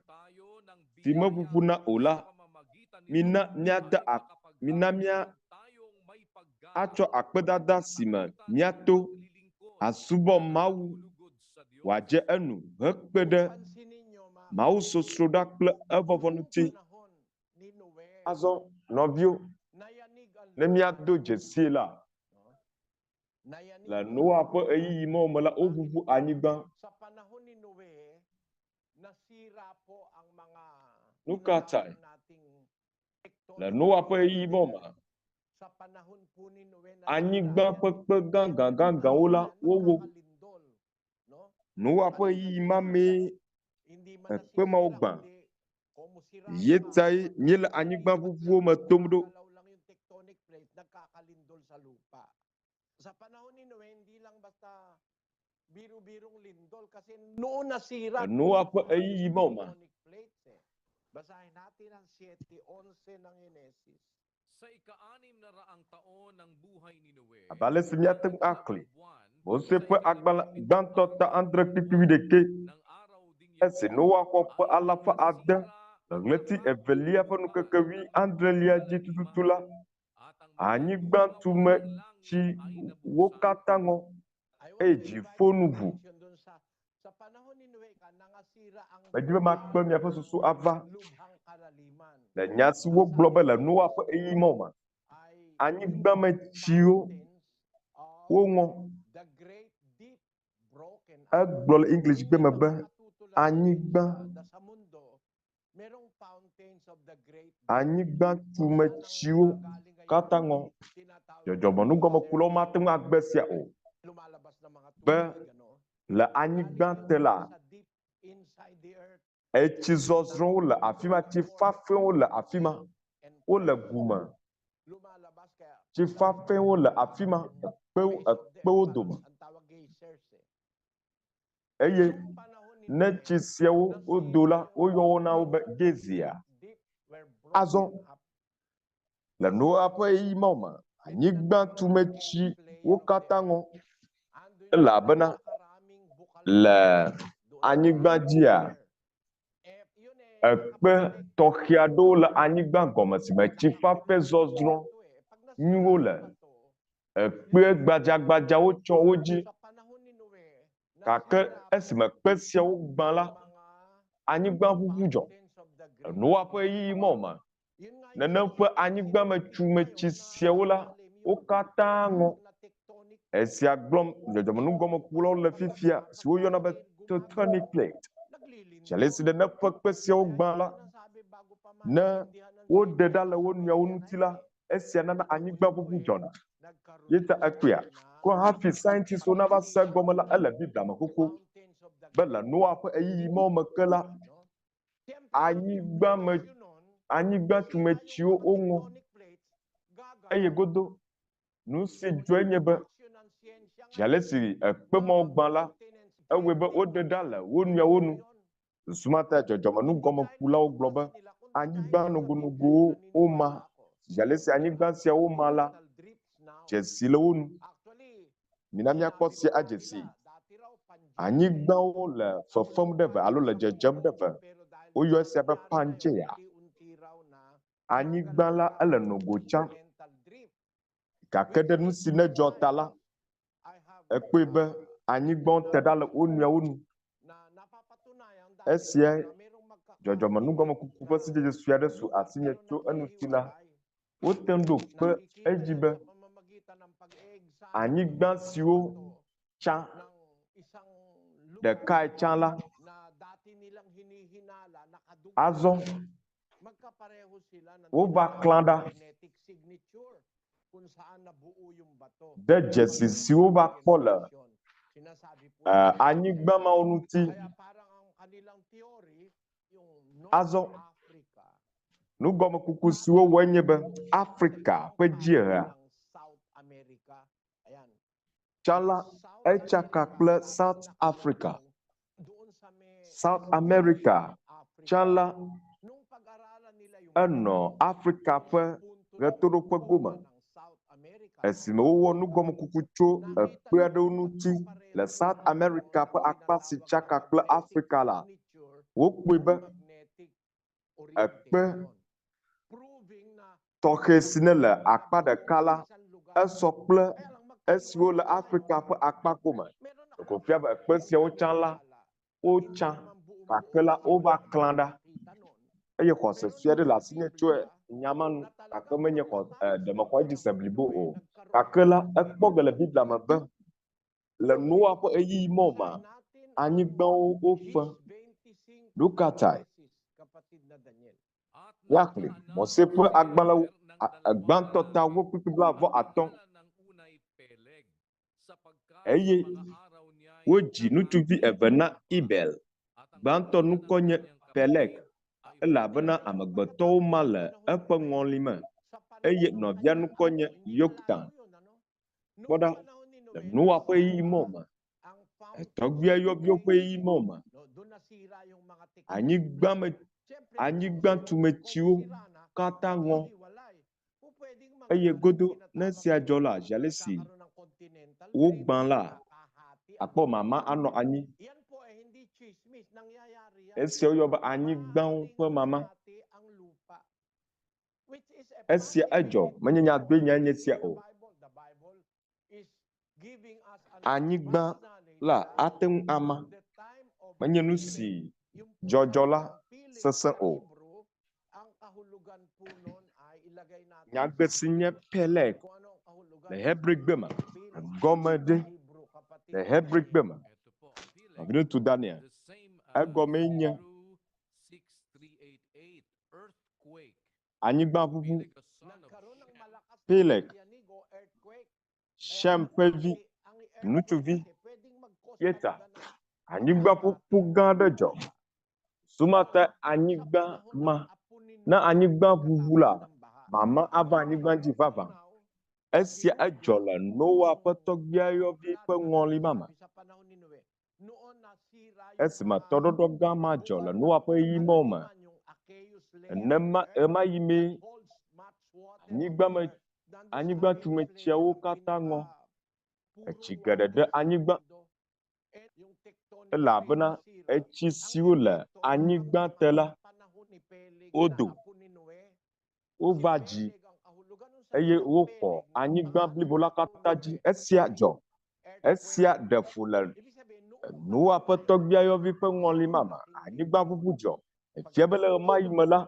si meʋuʋuna o la, mina míade mina míatsɔ akpedada si me míato asubɔ Mawu wòadze enu hekpe ɖe Mawusosroɖa kple evɔvɔ ŋuti. Azɔ, nɔviwo, ne míado dzesie la, le Noa ƒe ɣeyiɣi mawo me la, woʋuʋu anyigba. Nu ka tae? Le Noa ƒe ɣeyiɣi mawo me, anyigba ƒe kpe gãgãgãgãwo la, wowo. Noa ƒe ɣeyiɣi ma mee ekpe mawo gbã. Ye tae míele anyigba ʋuʋuwo me tom ɖo. Le Noa ƒe ɣeyiɣi mawo me, Abe ale si míate ŋu axlẽe Mose ƒe agbalẽ gbãtɔ ta adre kpukpui wuiɖekɛ, esi Noa xɔ ƒe alafa ade le ɣleti evelia ƒe ŋkeke wuiadrelia dzi tututu la, anyigba tume tsi wo katã ŋɔ, eye dziƒo nu ʋu. Medi be makpe miaƒe susu ava le nya si wogblɔ be le Noa ƒe ɣeyiɣi ma me, anyigbametsiwo woŋɔ. Egblɔ le Englishgbe me be anyigba anyigbatsumetsiwo katã ŋɔ. Dzɔdzɔmenugɔmekulawo mate ŋu agbe esia o be le anyigba te la, etsi zɔzrɔ̃wo le afi ma, tsi fafɛwo le afi ma, wole gu me. Tsi fafɛwo le afi ma, ekpewo, ekpewo dome. Eye ne tsi siawo wodo la, woyɔ wo na wo be Gezia. Azɔ, le Noa ƒe ɣeyiɣi mawo me, anyigba tume tsi wo katã ŋɔ, elabena le anyigba dzia, ekpe tɔxɛ aɖewo le anyigba gɔme si me tsi fafɛ zɔzrɔ̃ nyuiwo le. Ekpe gbadzagbadzawo tsɔ wo dzi. Gake esime kpe siawo gbã la, anyigba ʋuʋu dzɔ. Le Noa ƒe ɣeyiɣi mawo me, nenem ƒe anyigbametsumetsi siawo la, wo katã ŋɔ. Esia gblɔm dzɔdzɔmenugɔmekulawo le fifia si woyɔna be tectonic plate. Zi alesi nene ƒe kpe siawo gbã la, ne woɖe ɖa le wo nɔewo ŋuti la, esia nana anyigbaʋuʋu dzɔna. Ye ta ekpea, kura hafi scientistwo nava se egɔme la, ele Biblia me xoxo be le Noa ƒe ɣeyiɣi mawo me ke la, anyigba me anyigbatsumetsiwo woŋɔ eye godo nu si dzɔe nye be zi ale si ekpe mawo gbã la, ewɔe be woɖe ɖa le wo nɔewo nu. Susu ma tae dzɔdzɔmenugɔmekulawo gblɔ be anyigba nogonogowo woma. Zi ale si anyigba siawo ma la, dzesi le wo nu. Mina míakpɔ sia adze sii. Anyigbawo le fefem ɖe eve alo le dzedzem ɖe eve. Woyɔ esia be Pangea. Anyigba la ele nogo tsã. Gake ɖe nu si nedzɔ ta la, ekpɔe be anyigbawo te ɖa le wo nɔewo nu. Esiae dzɔdzɔmenugɔmekuku ƒe sidzedze sue aɖe su asinye tso eŋuti la, wote ŋu ɖo kpe edzi be anyigba siwo tsã ɖekae tsã la, azɔ wova klã ɖa de dzesi si wova kpɔ le anyigba mawo ŋuti. Azɔ nugɔmekuku si wowɔe nye be Afrika ƒe dziehea tsã la, etsaka kple South Africa. South America tsã la, enɔ Afrika ƒe ɣetoɖoƒe gome. Esime wowɔ nugɔmekuku tso ekpe aɖewo ŋuti le South America ƒe akpa si tsaka kple Afrika la, wokpɔe be ekpe tɔxɛ si nele akpa ɖeka la, esɔ kple esiwo le Afrika ƒe akpa gome. Ɖeko fia be ekpe siawo tsã la, wotsã Gake la, wova klã ɖa eye xɔse sue aɖe le asinye tso nya ma nu gake menye xɔ e, ɖe mexɔ edzi se blibo o. Gake la, ekpɔ ge le Biblia me be le Noa ƒe ɣeyiɣi mɔ ma, anyigbawo wofe. Nu ka tae? Míaxlẽ Mose ƒe agbalẽ gbãtɔ ta wo kpukpui blaeve-vɔ-atɔ̃. Eye wodzi ŋutsuvi eve na Ebel. Gbãtɔ ŋkɔ nye Peleg, elabena amegbetɔwo ma le eƒe ŋɔli me, eye nɔvia ŋkɔ nye Yoktan. Kpɔ ɖa, le Noa ƒe ɣeyiɣi mɔ me, etɔgbuia yɔviwo ƒe ɣeyiɣi mɔ me, anyigba me, anyigbatumetsiwo katã ŋɔ Eye godo ne esia dzɔ la, zi ale si wogbã la, akpɔ mama anɔ anyi. Esia woyɔ be anyigbawo ƒe mama. Esia edzɔ, menye nya doe nyae nye esia o. Anyigba la ate ŋu ama, menye nu si dzɔdzɔ la sesẽ o. Nyagbe si nye Peleg le Hebrigbe me gɔme ɖe? Le Hebrigbe me, nɔviŋutsu Daniel, egɔmee nye anyigbaʋuʋu, Peleg, Shem ƒe vi, ŋutsuvi, Yeta. Anyigbaƒuƒu gã aɖe dzɔ. Suma te anyigba ma. Ne anyigba ʋuʋu la, mama ava anyigba dzi vavã. Esia edzɔ le Noa ƒe tɔgbuiayɔvi ƒe ŋɔli ma me. Esime tɔɖɔɖɔ gã ma dzɔ le Noa ƒe ɣeyiɣi mawo me, nenema ɣemaɣi mee anyigba me anyigbatsumetsiawo katã ŋɔ. Etsi geɖe ɖe anyigba elabena etsi siwo le anyigba te la, wodo, wova dzi eye woxɔ anyigba blibo la katã dzi. Esia dzɔ. Esia ɖe fu le Noa ƒe tɔgbuiayɔvi ƒe ŋɔli ma me. Anyigba ʋuʋu dzɔ. Efia be le ɣemaɣi me la,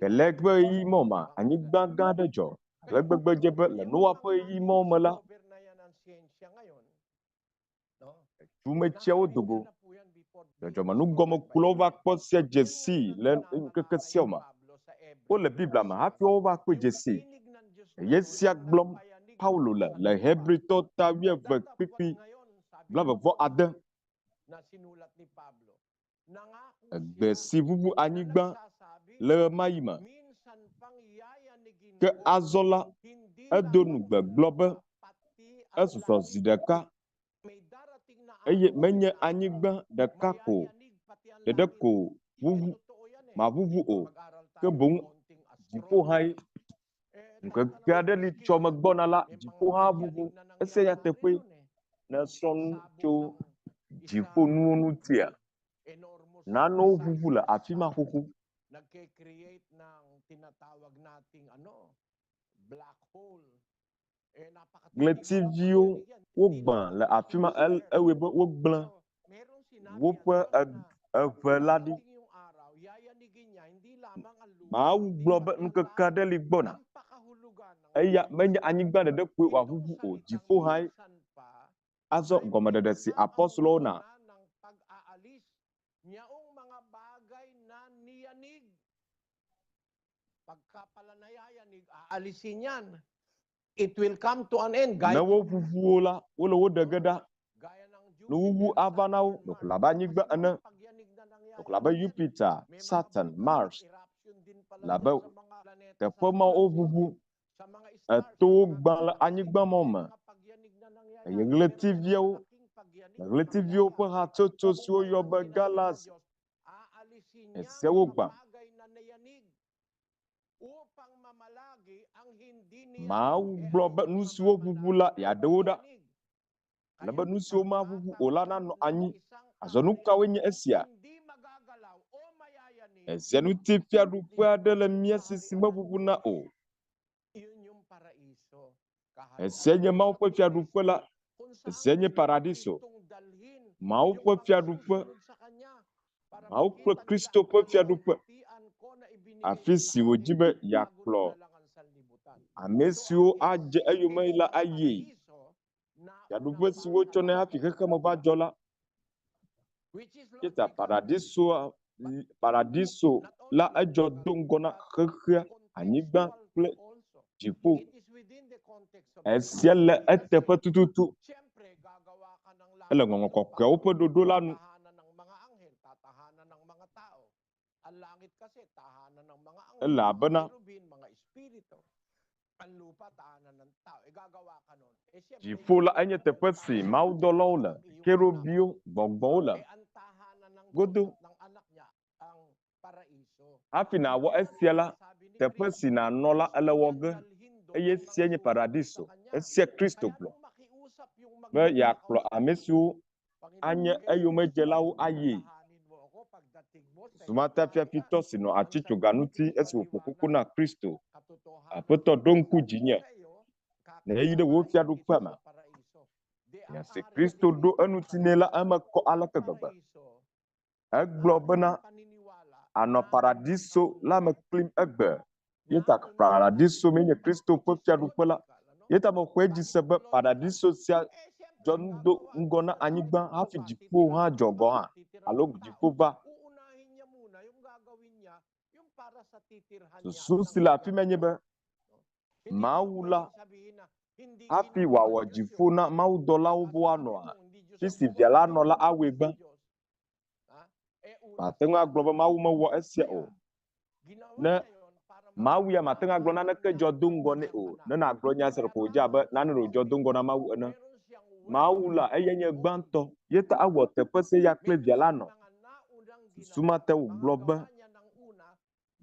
Peleg ƒe ɣeyiɣi mawo me, anyigba gã aɖe dzɔ. Ale gbegbe dze be le Noa ƒe ɣeyiɣi mawo me la, Etumetsiawo do go. Dzɔdzɔmenugɔmekulawo va kpɔ sia dze sii le ŋkeke siawo me. Wole Biblia me hafi wova kpɔe dze sii. Eye esia gblɔm Paulo le le Hebritɔ ta wuieve kpukpui blaeve vɔ ade. Egbe si ʋuʋu anyigba le ɣemaɣi me. Ke azɔ la, edo nugbe gblɔ be, Esusɔ zi ɖeka, eye menye anyigba ɖeka ko ɖeɖe ko ʋuʋu maʋuʋu o, ke boŋ dziƒo hãe. Ŋkeke aɖe li tsɔ megbɔna la, dziƒo hã ʋuʋu. Esia nyateƒee. Nèsrɔ̃ nu tso dziƒonuwo ŋutia? Nanewo ʋuʋu le afi ma xoxo. Ɣletiviwo wogbã le afi ma ewɔe be wogblẽ woƒe eʋe la ɖi. Mawu gblɔ be ŋkeke aɖe li gbɔna. Eya menye anyigba ɖeɖe koe wòaʋuʋu o, dziƒo hãe. Azɔ gɔmeɖeɖe si apostolowo na Ne woʋuʋu wo la, wole wo ɖe ge ɖa. Nuwuwu ava na wo ɖeko abe anyigba ene, ɖeko abe Jupiter, Saturn, Mars, le abe teƒe mawo woʋuʋu. Etowo gbã le anyigba mawo me eye ɣletiviawo le ɣletiviwo ƒe hatsotso siwo woyɔ be galaxy esiawo gbã. Mawu gblɔ be nu siwo ʋuʋu la, yeaɖe wo ɖa, ale be nu siwo maʋuʋu o la nanɔ anyi. Azɔ nu kawoe nye esia? Esia ŋuti fiaɖuƒe aɖe le mía si si meʋuʋuna o. Esia nye Mawu ƒe fiaɖuƒe la. Esia nye paradiso. Mawu ƒe fiaɖuƒe. Mawu kple Kristo ƒe fiaɖuƒe, afi si wòdi be yeakplɔ ame siwo adze eyome la ayie. Fiaɖuƒe si wotsɔnɛ hafi xexeme va dzɔ la, ye ta paradisoa, paradiso la edzɔ do ŋgɔ na xexea, anyigba kple dziƒo. Esia le eteƒe tututu. Ele Ŋɔŋlɔ Kɔkɔeawo ƒe ɖoɖo la nu. Elabena dziƒo la enye teƒe si mawudɔlawo le, kerubiwo, gbɔgbɔwo le godo. Hafi nàwɔ esia la, teƒe si nànɔ la ele wɔ ge, eye esia nye paradiso. Esia Kristo gblɔ be yeakplɔ ame siwo anye eyomedzelawo ayii. Sumatafia-fitɔ si nɔ atitsoga ŋuti esi wòƒo koko na Kristo, Aƒetɔ, ɖo ŋku dzinye ne èyi ɖe wò fiaɖuƒea me. Nya si Kristo ɖo eŋuti nɛ la eme kɔ aleke gbegbe. Egblɔ bena, Ànɔ Paradiso la me kplim egbe. Ye ta Paradiso mee nye Kristo ƒe fiaɖuƒe la. Ye ta mexɔe edzi se be Paradiso sia dzɔ nu do ŋgɔ na anyigba hafi dziƒo hã dzɔ gɔ̃ hã, alo dziƒo va. Susu si le afi mae nye be, Mawu la, hafi wòawɔ dziƒo na mawudɔlawo be woanɔa, fi si Via la nɔ la awɔe gbã. Màte ŋu agblɔ be Mawu mewɔ esia o. Ne Mawu ya mate ŋu agblɔ naneke dzɔ do ŋgɔ nɛ o. Ne nàgblɔ nya sia ɖeko wòdze abe nane ɖe wòdzɔ do ŋgɔ na Mawu ene. Mawu la, eyae nye gbãtɔ. Ye ta ewɔ teƒe si eya kple Via la nɔ. Susu mate ŋu gblɔ be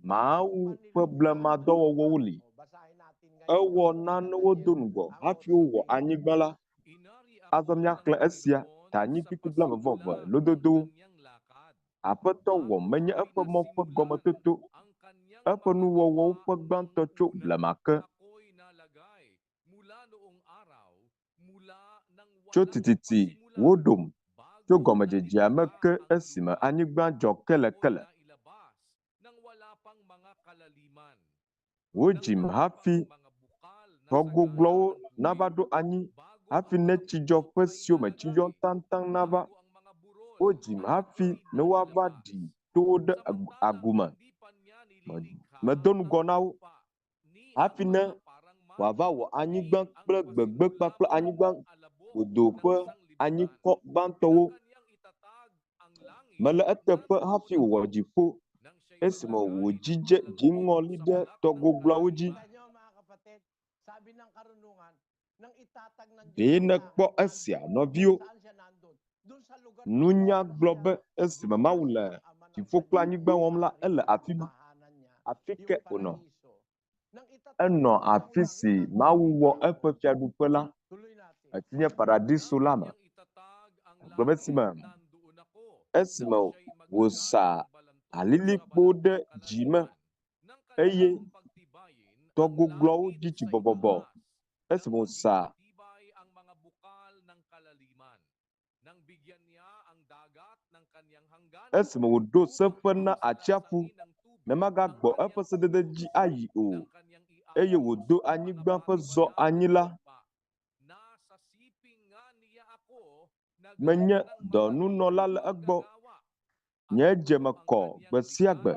Mawu ƒe blemadɔwɔwɔwo li. Ewɔ nanewo do ŋgɔ hafi wowɔ anyigba la. Azɔ míaxlẽ esia ta anyi kpukpui blaeve-vɔ-eve lododowo. Aƒetɔ wɔ menye eƒe mɔ ƒe gɔmetoto, eƒe nuwɔwɔwo ƒe gbãtɔ tso blema ke. Tso tititi woɖom tso gɔmedzedzea me ke esime anyigba dzɔ kelekele. Wodzim hafi xɔ gogloawo nava ɖo anyi, hafi ne tsidzɔƒe siwo me tsi yɔ taŋtaŋ nava. Wodzim hafi ne woava ɖi towo ɖe agu me. Medo ŋgɔ na wo hafi ne wòava wɔ anyigba kple gbegbe kpakple anyigba godoo ƒe anyikɔ gbãtɔwo. Mele eteƒe hafi wòwɔ dziƒo, esime wòdzidze dziŋɔli ɖe tɔ gogloawo dzi. Ɖe nèkpɔ esia, nɔviwo? Nunya gblɔ be esime Mawu le dziƒo kple anyigba wɔm la, ele afi ma. Afi ke wònɔ. Enɔ afi si Mawu wɔ eƒe fiaɖuƒe la, esi nye paradiso la me. Egblɔ be esime esime wòsa alilikpo ɖe dzi me eye tɔ gogloawo dzi tsi bɔbɔbɔ esime wòsa Esime wòɖo seƒe na atsiaƒu ne magagbɔ eƒe sedede dzi ayi o, eye wòdo anyigba ƒe zɔ anyi la, menye dɔnunɔla le egbɔ. Nye dzeme kɔ gbe sia gbe,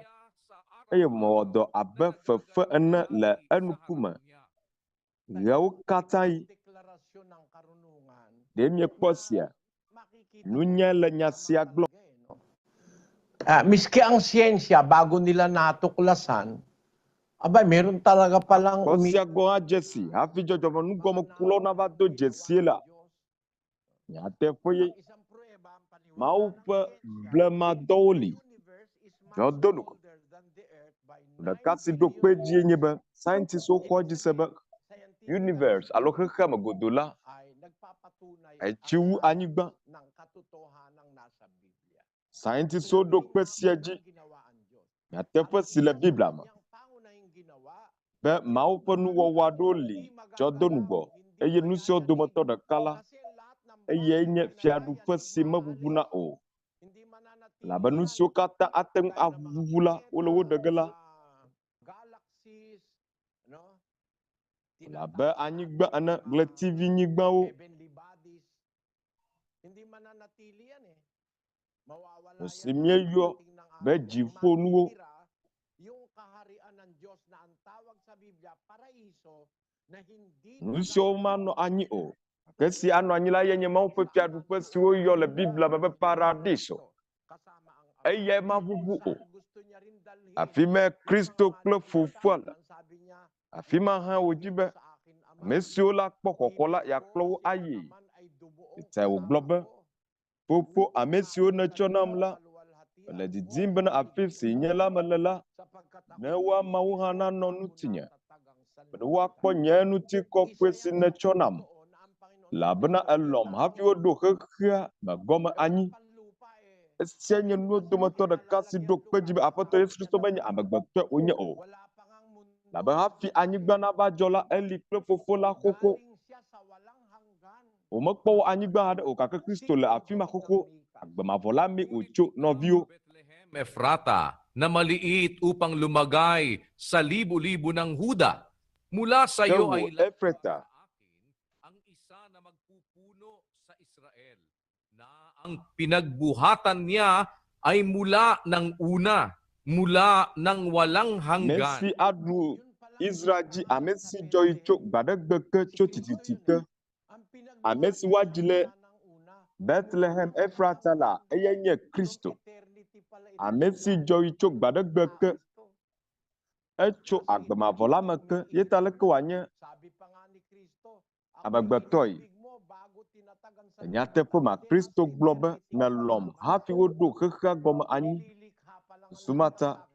eye mewɔ dɔ abe fefe ene le eŋkume ɣeawokatãɣi. Ɖe miekpɔ esia? Nunyae le nya sia gblɔm. Ah, miski ang siyensya, bago nila natuklasan, aba, meron talaga palang Xɔ sia gɔ̃ hã dze si hafi dzɔdzɔmenugɔmekulawo nava do dzesie la. Nyateƒe ye Mawu ƒe blemadɔwo li. Dzɔ do ŋgɔ. Ɖeka si ɖo kpe edzie nye be scientistwo xɔ edzi se be universe alo xexea me godoo la, etsi wu anyigba. Scientistwo ɖo kpe sia dzi. Nyateƒe si le Biblia me be Mawu ƒe nuwɔwɔ aɖewo li dzɔ do ŋgɔ eye nu siawo dometɔ ɖeka la, eyae nye Fiaɖuƒe si meʋuʋuna o. Elabe nu siwo katã ate ŋu aʋuʋu la, wole wo ɖe ge la. Wole abe anyigba ene, ɣletivinyigbawo. Nu si míeyɔ be dziƒonuwo. Nu siwo manɔ anyi o, gake esi anɔ anyi la ye nye Mawu ƒe Fiaɖuƒe si woyɔ le Biblia me be Paradiso. Eyae maʋuʋu o. Afi mae Kristo kple Fofoa le. Afi ma hã wòdi be ame siwo la kpɔ xɔxɔ la yeakplɔ wo ayii. Etae wògblɔ be, Fofo, ame siwo nètsɔ nam la, mele didim bena afi si nye la mele la, ne woamawo hã nanɔ ŋutinye, bene woakpɔ nye ŋutikɔkɔe si nètsɔ nam, elabena èlɔ̃m hafi woɖo xexea me gɔme anyi. Esia nye nuwo dometɔ ɖeka si ɖo kpe edzi be Aƒetɔ Yesu Kristo menye amegbetɔe wònye o. Elabe hafi anyigba nava dzɔ la, eli kple Fofo la xoxo. Womekpɔ wò anyigba haɖe o, gake Kristo le afi ma xoxo. Agbe mavɔ la mee wòtso, nɔviwo. Bethlehem Efrata na maliit upang lumagay sa libo-libo ng Huda. Mula sa Ke iyo wò ay Efrata, ang isa na magpupuno sa Israel na ang pinagbuhatan niya ay mula ng una, mula ng walang Ame hanggan. si aɖu Israel dzi, ame si dzɔ yi tso gbaɖegbe ke tso tititi ke, ame si woadzi le Betlehem Efrata la, eyae nye Kristo. Ame si dzɔ yi tso gbaɖegbe ke, etso agbe mavɔ la me ke, ye ta leke wòanye amegbetɔe? Le nyateƒe ma, Kristo gblɔ be, Nèlɔ̃m hafi woɖo xexea gɔme anyi. Susu ma ta,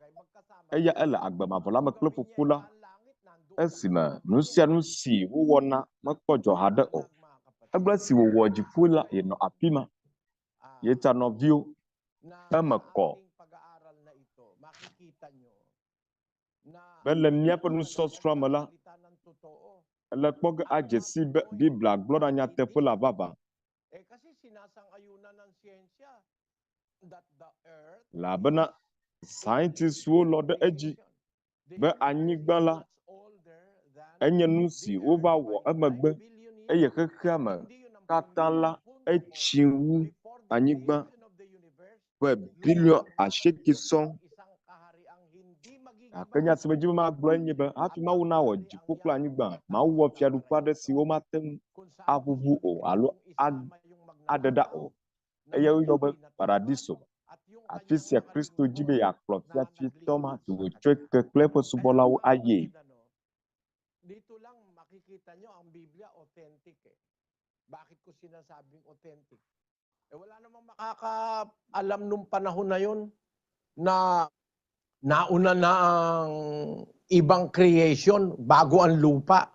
eya ele agbe mavɔ la me kple Fofo la, esime nu sia nu si wowɔna mekpɔ dzɔ haɖe o. Egblɔ esi wòwɔ dziƒo la, yenɔ afi ma. Ye ta nɔviwo, eme kɔ be le míaƒe nusɔsrɔ̃a me la, ele kpɔ ge adze sii be Biblia gblɔna nyateƒe la vavã. Elabena scientistwo lɔ̃ ɖe edzi be anyigba la enye nu si wova wɔ emegbe eye xexea me katã la etsi wu anyigba ƒe biliɔn asieke sɔŋ. Gake nya si medzi be magblɔe nye be hafi Mawu nawɔ dziƒo kple anyigba, Mawu wɔ fiaɖuƒe aɖe si womate ŋu aʋuʋu o alo aɖe ɖa o. Eyae woyɔ be Paradiso, afi sia Kristo di be yeakplɔ fiafitɔ ma si wòtsɔe ke kple eƒe subɔlawo ayie. Eh wala namang makakaalam nung panahon na yun na nauna na ang ibang creation bago ang lupa.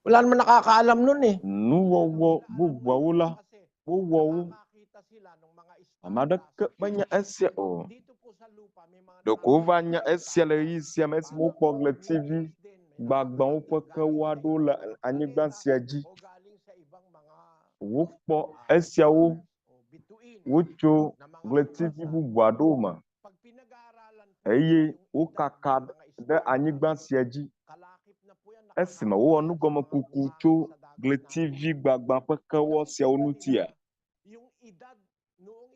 Wala naman nakakaalam nun eh. Nuwɔwɔ bubuawo la, wowɔ wo. Ame aɖeke menya esia o. Ɖeko wova nya esia le ɣeyiɣi sia me esime wokpɔ ɣletivi gbagbãwo ƒe kewo aɖewo le anyigba sia dzi. Wokpɔ esiawo wotso ɣletivi bubu aɖewo me eye wokaka ɖe anyigba sia dzi. Esime wowɔ nugɔmekuku tso ɣletivi gbagbã ƒe kewɔ siawo ŋutia,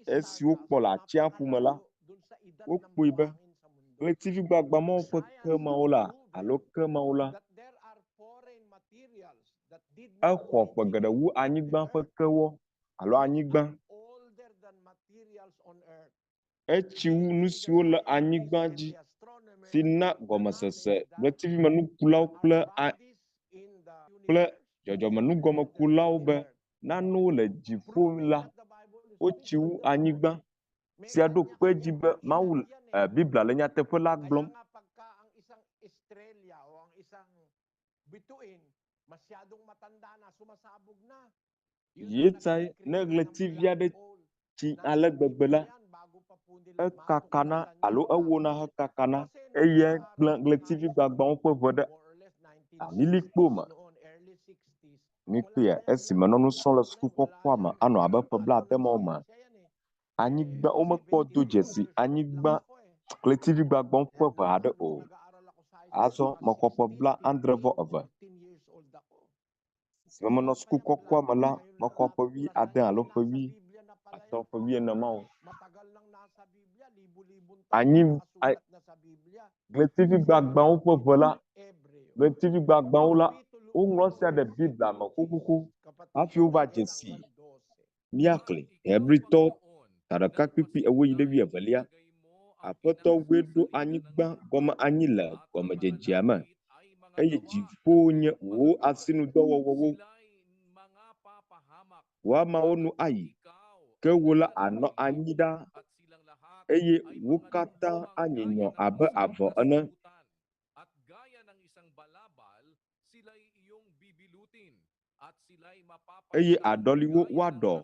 esi wokpɔ le atsiaƒu me la, wokpɔe be ɣletivi gbagbã mawo ƒe ke mawo la alo ke mawo la, exɔ ƒe geɖe wu anyigba ƒe kewɔ alo anyigba. Etsi wu nu siwo le anyigba dzi si na gɔmesese ɣletivimenukulawo kple a, kple dzɔdzɔmenugɔmekulawo be nanewo le dziƒo la, wotsi wu anyigba sia ɖo kpe edzi be Mawu e, Biblia le nyateƒe la gblɔm. Ye tae ne ɣletivi aɖe tsi ale gbegbe la, ekakana alo ewona hekakana eye gblẽ ɣletivi gbagbãwo ƒe ʋe ɖe alilikpo me. Míkpɔe esi menɔ nu srɔ̃m le suku kɔkɔa me anɔ abe ƒe blaade mawo me. Anyigba womekpɔ do dzesi anyigba ɣletivi gbagbãwo ƒe ʋe haɖe o. Azɔ mexɔ ƒe 72. Esime menɔ suku kɔkɔa me la, mexɔ ƒe 80 alo ƒe 80, ƒe 40 mawo. Anyi a, ɣletivi gbagbãwo ƒe ʋe la, ɣletivi gbagbãwo la, woŋlɔ esia ɖe Biblia me xoxoxo hafi wova dze sii. Míaxlẽ Hebritɔ ta ɖeka kpukpui ewo yi ɖe wuievelia. Aƒetɔ woe ɖo anyigba gɔme anyi le gɔmedzedzea me, eye dziƒo nye wò asinudɔwɔwɔwo. Wò ameawo nu ayi, ke wò la ànɔ anyi ɖaa, eye wo katã anyinyɔ abe avɔ ene. Eye àɖɔli wo woaɖɔ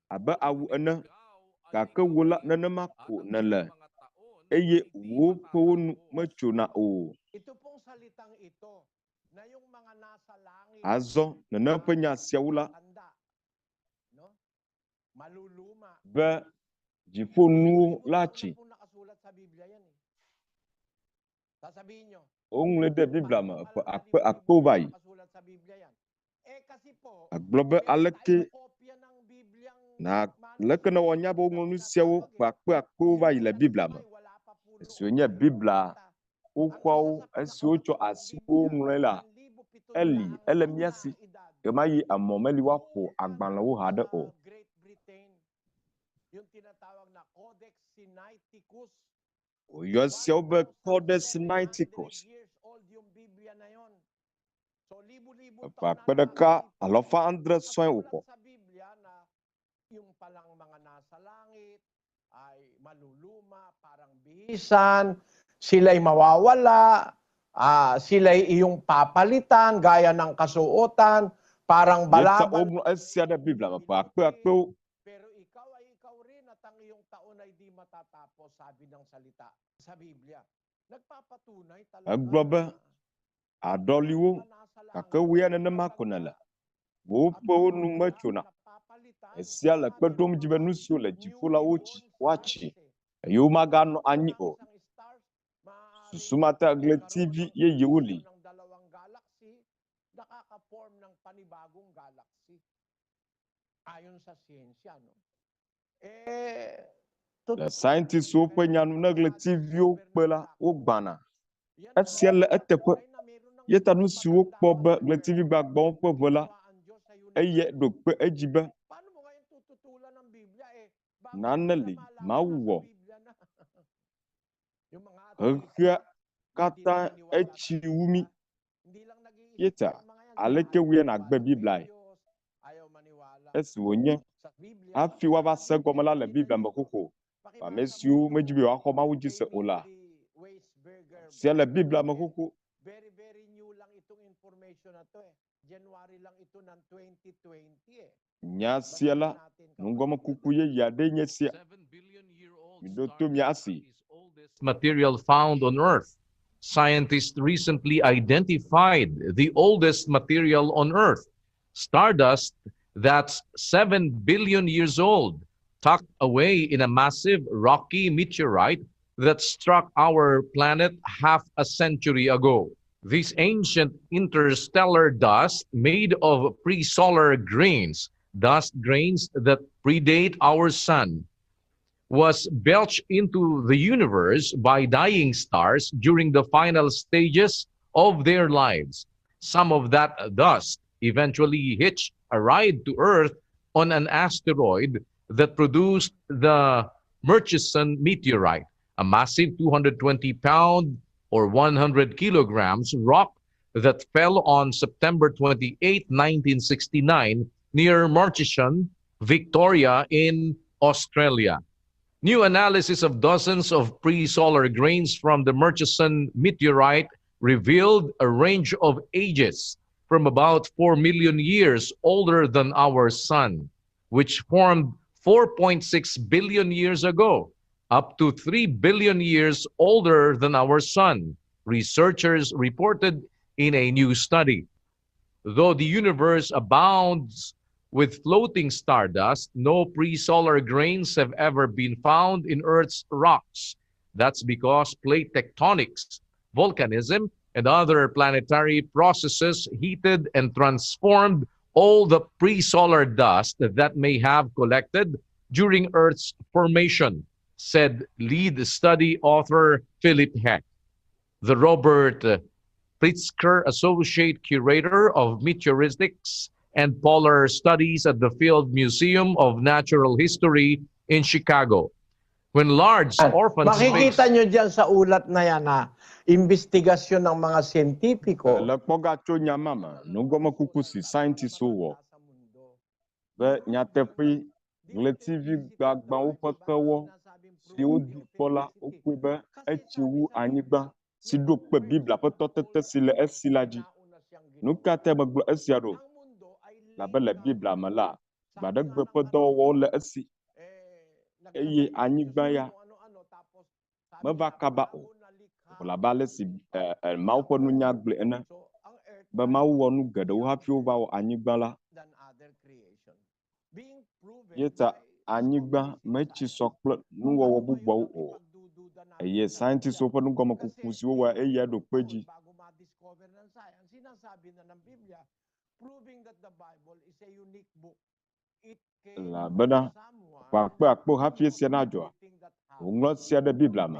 abe awu ene, gake wò la nenema ko nèle, eye wò ƒewo nu metsona o. Azɔ nenem ƒe nya siawo la, be dziƒonuwo la tsi. Woŋlɔe ɖe Biblia me ƒe akpe akpewo va yi. Agblɔ be aleke na leke ne woanya be woŋlɔ nu siawo ƒe akpe akpewo va yi le Biblia me. Esiwo nye Biblia xoxoawo, esiwo tsɔ asiwo ŋlɔe la, eli, ele mía si. Ɣemaɣi emɔ meli woaƒo agbalẽwo haɖe o. Woyɔ esiawo be Codex Sinaiticus. Eƒe akpe ɖeka alafa adre sɔe wòxɔ. Bihisan, sila'y mawawala, sila'y iyong papalitan gaya ng kasuotan, parang Míeta balabal. woŋlɔ esia ɖe Biblia me ƒe akpe akpewo. Pero ikaw ay ikaw rin at ang iyong taon ay di matatapos, sabi ng salita sa Biblia. Nagpapatunay talaga Egblɔ be, na Àɖɔli wo, gake wò ya nenema ko nèle. Wò ƒewo nu metsona. Esia le kpe ɖom dzi be nu siwo le dziƒo la wotsi, woatsi, eye womaganɔ anyi o. Susu ma ta ɣletivi yeyewo li. Nakaka-form ng panibagong galaxy. Ayon sa siyensya, no? Eh, Le scientistwo ƒe nya nu ne ɣletiviwo kpe la, wogbãna. Esia le eteƒe. Ye ta nu si wokpɔ be ɣletivi gbagbãwo ƒe ʋe la, eye ɖo kpe edzi be Paano mo ngayon tututulan ang Biblia eh? Bago nane mo li nila malaman Mawu nasa wɔ. Biblia na. Yung mga Xexea ateista, hindi katã naniniwala sa etsi wu mí. Biblia. Hindi lang nag-iisip Ye ta yan mga yan, sila aleke ayaw wue nàgbe maniwala kay Bibliae? Diyos, ayaw maniwala Esi wònye sa Biblia. hafi woava Sabi se egɔme la le nila Biblia me dito, xoxo. Ame pakibasa mo siwo medi be yewoaxɔ Mawu dzi se o David la, Lee Weisberger sia le Biblia me Berger. xoxo. Very, very new lang itong information na to eh. January lang ito ng 2020 eh. Nya sia Basahin la, natin kapatid. nugɔmekuku yeye aɖee nye esia. Miɖo to mia asi. Material found on Earth. Scientists recently identified the oldest material on Earth, stardust that's 7 billion years old, tucked away in a massive rocky meteorite that struck our planet half a century ago. This ancient interstellar dust, made of presolar grains, dust grains that predate our sun, was belched into the universe by dying stars during the final stages of their lives. Some of that dust eventually hitched a ride to Earth on an asteroid that produced the Murchison meteorite, a massive 220 pound or 100 kilograms rock that fell on September 28, 1969, near Murchison, Victoria, in Australia. New analysis of dozens of pre-solar grains from the Murchison meteorite revealed a range of ages from about 4 million years older than our sun, which formed 4.6 billion years ago, up to 3 billion years older than our sun, researchers reported in a new study. Though the universe abounds With floating stardust, no pre-solar grains have ever been found in Earth's rocks. That's because plate tectonics, volcanism, and other planetary processes heated and transformed all the pre-solar dust that may have collected during Earth's formation, said lead study author Philip Heck. The Robert Pritzker Associate Curator of Meteoritics and Polar Studies at the Field Museum of Natural History in Chicago. When large orphan Makikita space nyo dyan sa ulat na yan ha, investigasyon ng mga siyentipiko. Le kpɔgatso nya ma me, nugɔmekuku si scientistwo wɔ be nyateƒe ɣletivi gbagbãwo ƒe kewɔ si wodi kpɔ la, wokpɔe be etsi wu anyigba si ɖo kpe Biblia ƒe tɔtete si le esi la dzi. Nu ka tae megblɔ esia ɖo? Labe le Biblia me la, gbe aɖe gbe ƒe dɔwɔwɔwo le esi eye anyigba ya meva kaba o. Labe ale si e, e, Mawu ƒe nunya gblɔe ene be Mawu wɔ nu geɖewo hafi wova wɔ anyigba la. Ye ta anyigba metsi sɔ kple nuwɔwɔ bubuawo o. Eye scientistwo ƒe nugɔmekuku si wowɔ eya ɖo kpe edzi. Elabena ƒe akpe akpewo hafi esia nadzɔa, woŋlɔ esia ɖe Biblia me.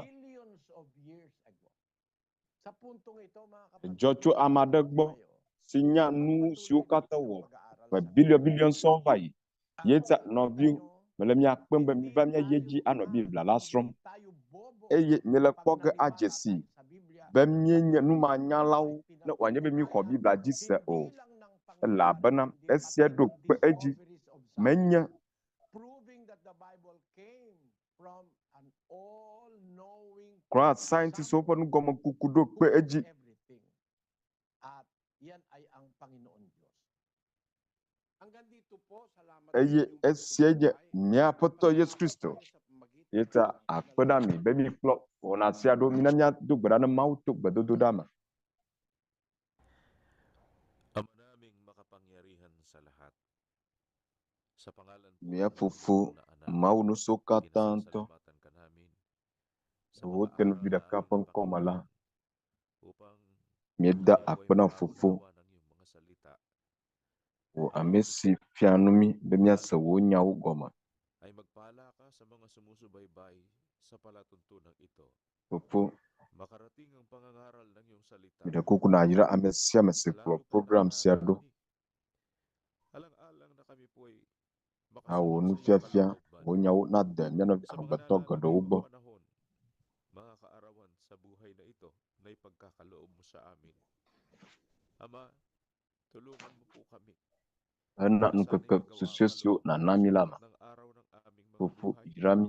Edzɔ tso ame aɖe gbɔ si nya nu siwo katã wɔ ƒe biliɔn biliɔn sɔŋ va yi. Ye ta nɔviwo, mele mia kpem be miva míayi edzi anɔ Biblia la srɔ̃m eye miele kpɔ ge adze sii be míenye numanyalawo ne wòanye be míxɔ Biblia dzi se o. Elabena esia ɖo kpe edzi menye kura scientistwo ƒe nugɔmekuku ɖo kpe edzi. Eye esia nye mía Aƒetɔ Yesu Kristo. Ye ta akpe na mi be mikplɔ wɔna sia ɖo. Mina míado gbe ɖa ne Mawu to gbedodoɖa me. Ama naming makapangyarihan sa lahat. Sa pangalan po Mía ng iyong Fofo, bugtong na anak, Mawu nusẽkatãtɔ, pinasasalamatan ka namin sa wò mga tenuvi aral ɖeka na ƒe aming ŋkɔ me la, Panginoon upang míeda kami po ay akpe na Fofo, makaunawa ng iyong mga salita wò ame si fia nu mí be míase wò nyawo gɔme. ay magpala ka sa mga sumusubaybay sa palatuntunang ito. Fofo, Makarating ang pangangaral ng iyong salita miɖe kuku nàyra ame sia ame si kplɔ sa lalo na program sia ɖo. nanganganig. Alang-alang na kami po ay Awɔ makasunod sa iyong nufiafia, kalooban wò nyawo nade mía nɔvi sa mga amegbetɔ geɖewo nalalabing gbɔ. panahon, mga kaarawan sa buhay na ito na ipagkakaloob mo sa amin. Ama, tulungan mo po kami Hena na sana'y ŋkeke magawa ang susue siwo kalooban mo nàna sa mí la lahat me. ng araw ng aming mga Fofo, buhay. yra mí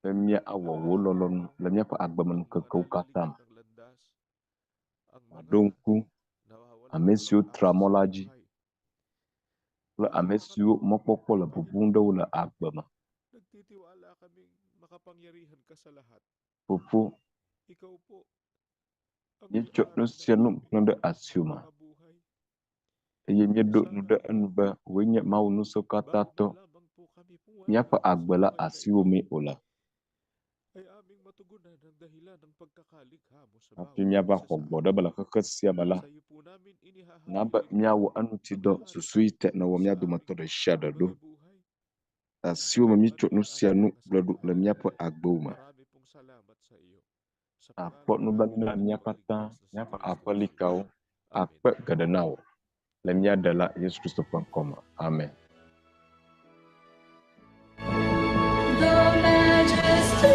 be míawɔ wò lɔlɔ̃nu le míaƒe Ang mga agbemenukekewo katã naliligaw me. ng landas, ang Maɖo mga ŋku nawawalan ame ng siwo tra pag-asa mɔ sa la dzi buhay. kple ame Tulungan mo siwo kami, mɔkpɔkpɔ le bubum ɖe wo le Panginoon. agbe me. Nagtitiwala kaming makapangyarihan ka sa lahat. Fofo, Ikaw po ang míetsɔ may-ari nu ng sia nu aming xlẽ ɖe asiwò me mga buhay. eye míeɖo nu Sana ɖe enu be wòe nye Mawu bago nusẽkatãtɔ. man lamang po kami Míaƒe pumanganak sa agbe la buhay na asiwò ito, mee wòle. ay aming matugunan ang dahilan ng pagkakalikha mo sa Hafi bawat míava isa xɔ sa gbɔ ɖe amin. be le xexe sia me la, Sa iyo po namin na be inihahalili míawɔ eŋuti ang dɔ lahat susu yi te nèwɔ mía sa aming dometɔ ɖe sia ɖe mga ɖo. buhay. Asiwò me Kung míetsɔ ano nu man sia aming nu mga gblɔ ɖo le sala. míaƒe agbewo me. Marami pong salamat sa iyo. Sa Akpɔ pangalan ng nublanui aming na mía katã, tagapagligtas na si míaƒe Kristo Jesus. aƒelikawo Amen. akpe geɖe na wò le mía Ɖela Yesu Kristo ƒe ŋkɔ me. Amen. The majesty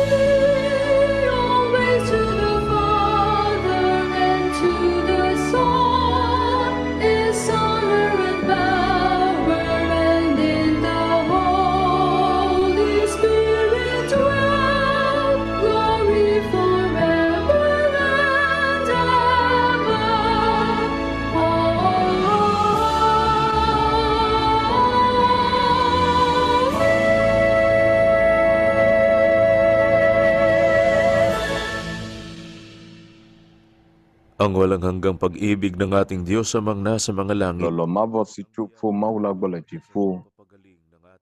always to the Father and to the Son is honor and power, and in the Holy Spirit dwell glory forever and ever. Ang walang hanggang pag-ibig ng ating Diyos amang nasa mga langit. Lɔlɔ̃ mavɔ si tso Fo Mawu la gbɔ le dziƒo.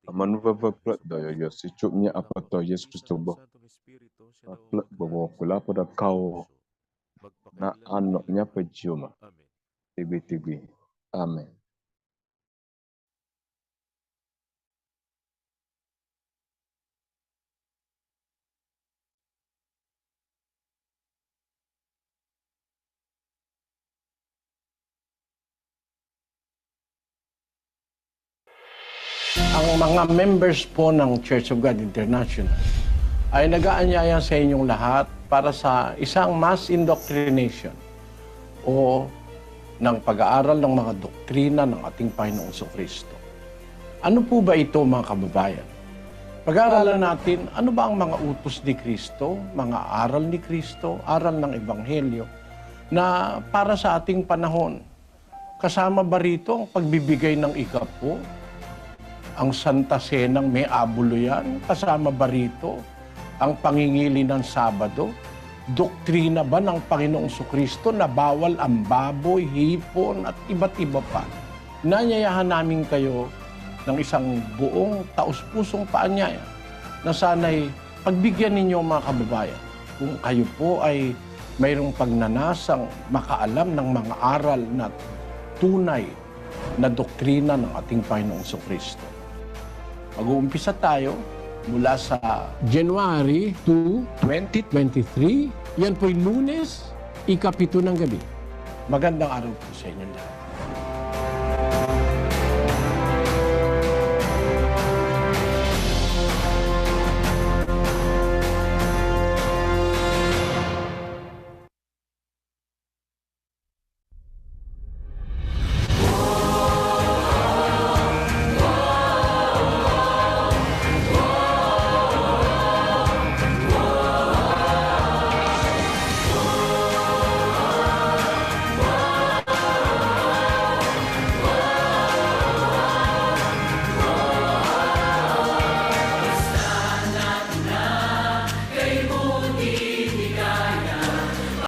Amenuveve kple dɔyɔyɔ si tso mía Aƒetɔ Yesu Kristo gbɔ kpakple Gbɔgbɔ Kɔkɔe la ƒe ɖekawɔwɔ na anɔ míaƒe dziwo me tegbetegbe. Amen. Ang mga members po ng Church of God International ay nag-aanyaya sa inyong lahat para sa isang mass indoctrination o ng pag-aaral ng mga doktrina ng ating Panginoong Kristo. Ano po ba ito, mga kababayan? Pag-aaralan natin ano ba ang mga utos ni Kristo, mga aral ni Kristo, aral ng Ebanghelyo na para sa ating panahon. Kasama ba rito ang pagbibigay ng ikapo? Ang Santa Cenang may abulo yan? Kasama ba rito ang pangingili ng Sabado? Doktrina ba ng Panginoong Kristo na bawal ang baboy, hipon at iba't iba pa? Nanyayahan namin kayo ng isang buong taus-pusong paanyaya na sana'y pagbigyan ninyo, mga kababayan. Kung kayo po ay mayroong pagnanasang makaalam ng mga aral na tunay na doktrina ng ating Panginoong Kristo. Mag-uumpisa tayo mula sa January 2, 2023. Yan po'y Lunes, 7 ng gabi. Magandang araw po sa inyo lahat.